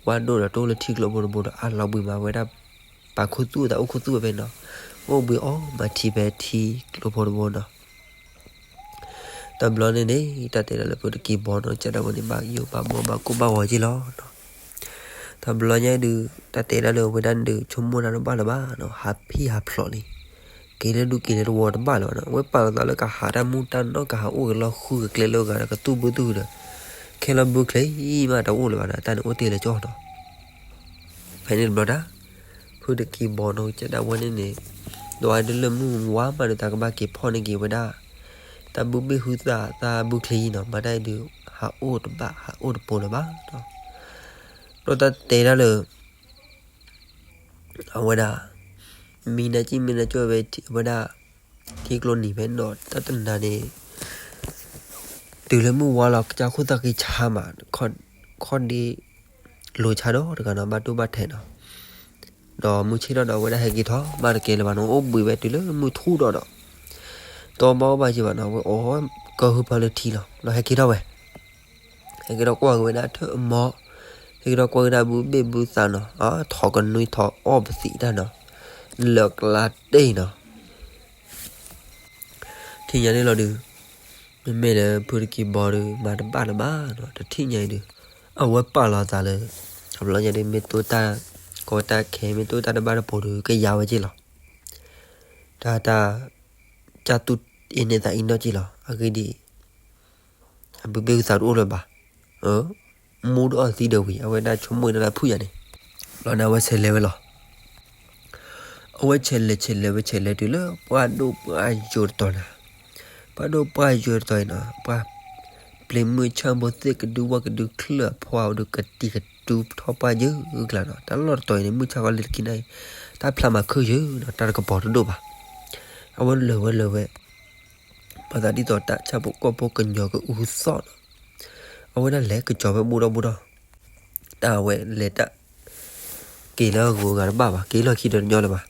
ဝၣ်ဒိၣ်ဒီးတအိၣ်လၢထံကျိဖိတဘိဒီး အလီၤဘှံးမးဝဲဒၣ် ပာ်ခူသူၣ်အသးအိၣ်ခူသူၣ်ဝဲဖဲနီၤ, အိၣ်ဘှံးအီၣ်မၤထံဖဲထံကျိဖိတဘိနီၤ. တဘျီန့ၣ်န့ၣ် တၢ်တဲဒၣ်လၢဖုတက့ၤဘီနီၤ ကဲဒၣ်ဝဲန့ၣ် ဘၣ်ယိၣ်ဘၣ်ဘီဘၣ်ကိၢ်ဘၣ်ဂီၤက့လီၤ. တဘျီညါဒုး တၢ်တဲဒၣ်လၢအဝဲဒၣ်ဒုး ဆိကမိၣ်တၢ်တဘၣ်လၢၤဘၣ်နီၤ ဟးဖံၣ်ဟးဖျိးလံ, က့ၤလၢဒူက့ၤလၢတဝီတဘၣ်လၢၤဘၣ်နီၤ အဝဲပာ်လီၤသးလၢကဟးတၢ်မူတၢ်နီၢ် ကဟးအိၣ်က့ၤလီၤဃုကကျဲလၢအဂၤဒီး ကသူၣ်ဘုသူၣ်ဒီး ခဲလၢာ်ဘုချ့မးတအိၣ်လၢၤဘၣ်ဒီး တၢ်န့ၣ်အိၣ်တ့ၢ်လၢကၠီနီၤ. ဖဲန့ၣ်တဘျီဒၣ် ဖုတက့ၤဘီနီၤ ကဲဒၣ်ဝဲန့ၣ်န့ၣ် ဒီးအဒုးလၢမုၢ်ဝါမးဒီး သးကဘၣ်က့ၤဖီၣ်န့ၢ်က့ၤဝဲဒၣ် တၢ်ဘုဘ့ၣ်ဟုသး တၢ်ဘုချ့အံၤနီၤ မၤတၢ်အံၤဒုး ဟးအိၣ်တဘၣ် ဟးအိၣ်တပိၤလၢၤဘၣ်နီၤ. ဒီးတၢ်တဲဒၣ်လၢ အဝဲဒၣ် မံနါကံၣ်မံနါကၠိဝဲ အဝဲဒၣ် ထံကျိနံၤဖဲနီၤ တၢ်တနၤန့ၣ် တုၤလၢမုၢ်ဝါလီၤ ကစၢ်ခိၣ်သၣ်ဃံဆါမး ခီၣ်ဒ့ လိၤဆါဒီးတဂၤနီၤ ဘၣ်ဒိဘၣ်ထံးနီၤ. ဒီးမုၢ်ဆ့ၣ်ထီၣ်ဒီး အဝဲဒၣ်ဟဲက့ၤထီၣ် ဘၣ်တကဲလၢၤဘၣ်နီၤ အိၣ်ဘှံးဝဲတုၤလၢမုၢ်ထူၣ်ဒီးဒီး တီဘၣ်အိၣ်ဘၣ်က့ၤဘၣ်နီၤ အဝဲအိၣ်ကဟုဖၢလၢထံလီၤ ဒီးဟဲက့ၤထီၣ်ဝဲ ဟဲက့ၤထီၣ်ကွၢ်က့ၤဝဲဒၣ်ထၢၣ်မီၤ, ဟဲက့ၤထီၣ်ကွၢ်က့ၤဒၣ်ဘုဘ့ၣ်ဘုသးနီၤ, ထီၣ်ကနွံထီၣ်အီၣ်ပသံးတၢ်နီၤ, လၢာ်ကျါတ့ၢ်နီၤ. ထံၣ်ညါန့ၣ်လီၤဒုး, မ့မ့ၢ်လၢဖုတက့ၤဘီဒုး မၤတဘၣ်လၢၤဘၣ်နီၤ, တထံၣ်ညါအံၤဒုး, အဝဲပာ်လီၤအသးလၢ တဘျီညါဒုး မ့ၢ်တိၢ်တၢ်ကီတၢ်ခဲ မ့ၢ်တိၢ်တၢ်တဘၣ်တပိၤဒုး ကယၤဝဲက့ၢ်လီၤ. တၢ်တၢ် ကၢ်သူၣ်အ့န့သးအံၤနီၢ်က့ၢ်လီၤ. အဂ့ၢ်ဒ်အံၤ အဘုဘ့ၣ်ဟုသးတအိၣ်လၢၤဘၣ်. မူဒီးအီၣ်သံဒီးဝံၤ အဝဲဒၣ်ဆိကမိၣ်ဒၣ်လၢဖုၣ်ယၤန့ၣ်, လီၤန့ၣ်အဝဲဆဲးလဲၤဝဲလီၤ. အဝဲဆဲးလဲၤဆဲးလဲၤဝဲဆဲးလဲၤတုၤလၢပှၢ်ဒိၣ်ပှၢ်ယိာ်တတီၤနၤ, ပှၢ်ဒိၣ်ပှၢ်ယိာ်တတီၤအံၤနီၤ, ပှၢ်ပျ့ၤမုၢ်ဆၣ်ဘိသ့ၣ်ကဒုဝၣ်ကဒုချၢၣ်အဖီအဒုးကတံၤကတူဖျီၣ်ပှၢ်ယၢ်ကျါနီၤ, တၢ်လီၢ်တတီၤအံၤန့ၣ် မုၢ်ဆၣ်ခီလ့ၤတကံၢ်နၢ်အံၤ, တၢ်ဖျါမၤခုၣ်ယၢ်နီၤ, တၢ်တကပီၤတဒိၣ်ဘၣ်. အဝဲလဲၤဝဲလဲၤဝဲ ပှၤသးဒ်သိးတၢ်ဆၣ်ဖိကီၢ်ဖိကညီၤကအူသီၣ်နီၤ, အဝဲဒၣ်လဲၤကစီၤဖဲဘူၣ်ဒီဘူၣ်ဒီး, တၢ်အဝဲလဲၤတၢ် က့ၤလၢအဂုၤအဂၤတဘၣ်ဘၣ်, က့ၤလီၢ်ခံဒီးတညီလၢၤဘၣ်.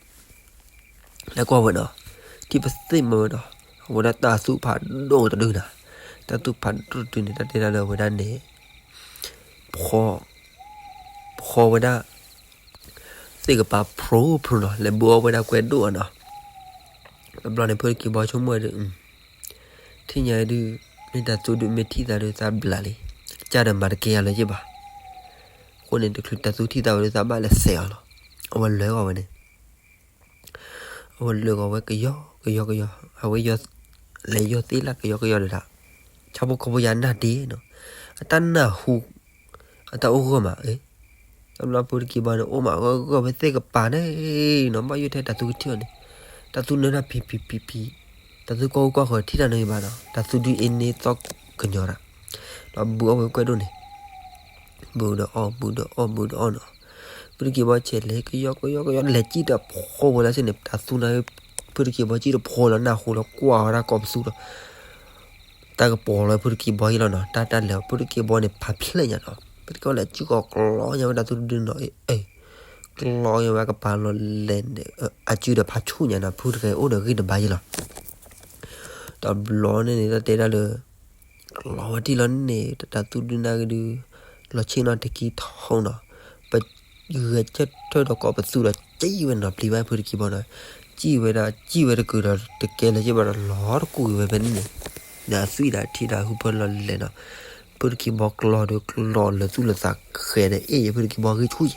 လဲၤကွၢ်ဝဲနီၤ, ထံၣ်ပသ့ၣ်မၢဝဲနီၤ, အဝဲဒၣ်တၢ်သူၣ်ဖးဒိၣ်တဒုနီၤ, တၢ်သူၣ်ဖးဒိၣ်တဒုန့ၣ် တၢ်တဲဒၣ်လၢအဝဲဒၣ်န့ၣ် ဖီ ဖီဝဲဒၣ် သ့ၣ်ကပၤဖျိဖျိနီၤ, လဲၤဘုအီၣ်ဝဲဒၣ်ကွဲဒိၣ်အနီၤ. တဘျီန့ၣ် ဖုတက့ၤဘီဆိကမိၣ်ဝဲဒုး, ထံၣ်ညါဒုး, မ့ၢ်တၢ်သူဒုးမ့ၢ်ထံၣ်သးဒုးသးဘျးလံ, ကစၢ်ဒီးမၤတကဲယၤလၢၤယ့ၢ်ဘၣ်. အဃိန့ၣ် တချုးတၢ်သူထံၣ်သးဝဲဒုးသးဘၣ်လဲၤစဲးအီၤလီၤ. အဝဲလဲၤဂီၤဝဲန့ၣ် အဝဲလဲၤဂီၤဝဲကယီကယီကယီ, အဝဲယီ လဲၤယီသ့လၢကယီကယီဒီးဒၣ်, ဆၣ်ဖိကီၢ်ဖိယါနၢ်ဒ့နီၤ, အတၢ်နၢ်ဟူ အတၢ်အိၣ်ဂၢၢ်မး, တဘျီဖုတက့ၤဘီန့ၣ် အိၣ်မးဂၢၢ်ဂၢၢ်ဖဲသ့ၣ်ကပၤန့ၣ်နီၤ, ဘၣ်ယိၣ်ထဲတၢ်သူကထံၣ်အီၤန့ၣ်, တၢ်သူနၢတၢ်ဖံးဖံးဖံးဖံး, တၢ်သူကီၢ်ဂူၢ်ကီၢ်ဃၢၤထံၣ်တၢ်နၢအံၤဘၣ်နီၤ, တၢ်သူဒုးအ့န့သီၣ်ကညီၤတၢ်, ဒီးဘုအီၣ်ဝဲကွဲဒိၣ်န့ၣ် ဘုဒီးအီၣ် ဘုဒီးအီၣ် ဘုဒီးအီၣ်နီၤ, ဖုတက့ၤဘီဆဲးလဲၤကယီကယီကယီ လဲၤစံၣ်တဖိဝဲလၢ်ဆ့န့ၣ် တၢ်သူန့ၣ်, ဖုတက့ၤဘီစံၣ်တဖိလီၤ နၢ်ဟူလီၤကွၢ်ဝဲဒၣ်ကိးပသူဒီး တၢ်ကပီၤလီၤဖုတက့ၤဘီအံၤလီၤနီၤ, တၢ်တၢ်လဲၤဖုတက့ၤဘီန့ၣ် ဖးဖျဲၣ်ညါနီၤ, ဖုတက့ၤဘီလဲၤစံၣ်ကီးကျီညါဝဲတၢ်သူတဒုနီၤ, ကျီညါဝဲကပၤလီၤလဲၤန့ၣ်, အစုဒီးဖးဆူၣ်ညါနီၤ, ဖုတက့ၤအိၣ်ဒီးဂံၢ်တဘါယံၤလီၤ. တဘျီန့ၣ်န့ၣ် တၢ်တဲဒၣ်လၢ ကျီဝဲတံၢ်လီၤန့ၣ် တၢ်သူဒုနၢ်ကဒု လီၤဆ့ၣ်နီၤတကံထီနီၤ, ပဂဲၤဆၢထၢၣ်ဒီးကိးပသူဒီး စံၣ်ဝဲနီၤပျံၤဘၣ်ဖုတက့ၤဘီနီၤ, စံၣ်ဝဲဒၣ် စံၣ်ဝဲတကုာ်ဒီးတကဲလၢၤဘၣ်ဒီး လီၤတကူာ်က့ၤဝဲဖဲန့ၣ်န့ၣ်, ဒီးအသွံၣ်ဒီးထံဒီးဟူဖၢလီၤလဲၤနီၤ, ဖုတက့ၤဘီကျီဒီးကျီလၢသူၣ်လၢသးဃဲၤဒီး အ့ၣ်ယဖုတက့ၤဘီဂံၢ်ဆူၣ်ယဲ တၢ်ဘျီဖုတက့ၤဘီ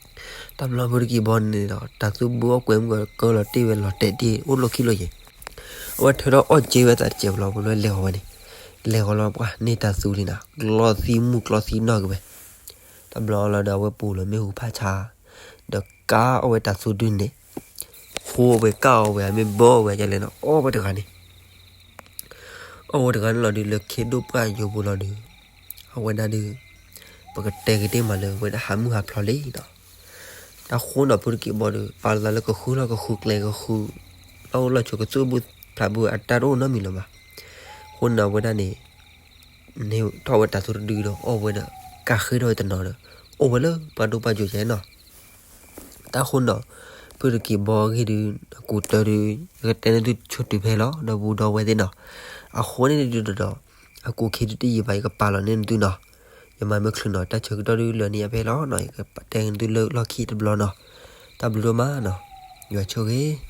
န့ၣ်ဒီး တၢ်သူဘုအီၣ်ကွဲမုၢ်ကီးကၢလီၤတ့ၢ်ဝဲလီၤတဲာ်တ့ၢ် အိၣ်လီၢ်ခံလီၢ်ယဲၢ်, အဝဲထၢထီၣ်အီၣ်က့ဝဲသးတစဲးဘျီ ပလဲၤဃီၤဝဲန့ၣ်, လဲၤဃီၤလီၤပှၢ်န့ၢ်တၤသူလံနီၤ, ကျီသံမူၢ်ကျီသံနီၢ်က့ၤဝဲ, တဘျီလီၤဒီးအဝဲပူၤလီၤမ့ၣ်အူဖးဆါ, ဒီးကးအီၣ်ဝဲတၤသူဒုန့ၣ်, ဃိအဝဲကးအီၣ်ဝဲ အမ့ၢ်ဘၢအီၣ်ဝဲဒ်လဲၣ်နီၤ, အီၣ်ဝဲတဂၤန့ၣ် အီၣ်ဝဲတဂၤန့ၣ်လီၤဒုး လၢခ့ဒိၣ်ပှၢ်ယိာ်ပူၤလီၤဒုး, အဝဲဒၣ်ဒုး, ပကတဲက့ၤတ့ၢ်မးလၢဝဲဒၣ်ဟးမုၢ်ဟးဖျိးလံနီၤ, တၢ်ဃိနီၤ ဖုတက့ၢ်ဘီဒီး ပာ်လီၤသးလၢကဃုလီၢ်ကဃုကျဲကဃု, လီၢ်အိၣ်လီၢ်ဆိးကသူၣ်အဘုၣ်ဖျးဘုၣ်အတၢ်တအိၣ်နီတမံၤလၢၤဘၣ်, အဃိန့ၣ်အဝဲဒၣ်န့ၣ် န့ၢ်ထီၣ်ဝဲတၤသူတဒုဒီးအီၣ်ဝဲဒီး ကးဃ့ထီၣ်ဝဲတနီၤဒီး အိၣ်ဝဲလၢပှၢ်ဒိၣ်ပှၢ်ယိာ်ယဲနီၤ, တၢ်ဃိနီၤ, ဖုတက့ၢ်ဘီအဂ့ၢ်ဒုး အကူးတၢ်ဒုး ယကတဲန့ၢ်သုဆိၣ်တုၤဖဲလီၤ ဒီပုၢ်ဒီဝဲၢ်သ့ၣ်နီၤ, အဃိန့ၣ်ဒုးဒီး အကူးခံဒုးတယံာ်ဘၣ် ယကပာ်လီၤန့ၢ်သုနီၤ, ယမၤမ့ၢ်ချုးနီၤ တၢ်ဆၢကတီၢ်ဒုးလၢန့ၣ်အဖဲလီၤနီၤ, ယကတဲန့ၢ်သုလၢလီၢ်ခံတဘျီနီၤ, တၢ်ဘျုးဒိၣ်မးနီၤ, ယွၤဆိၣ်ဂ့ၤ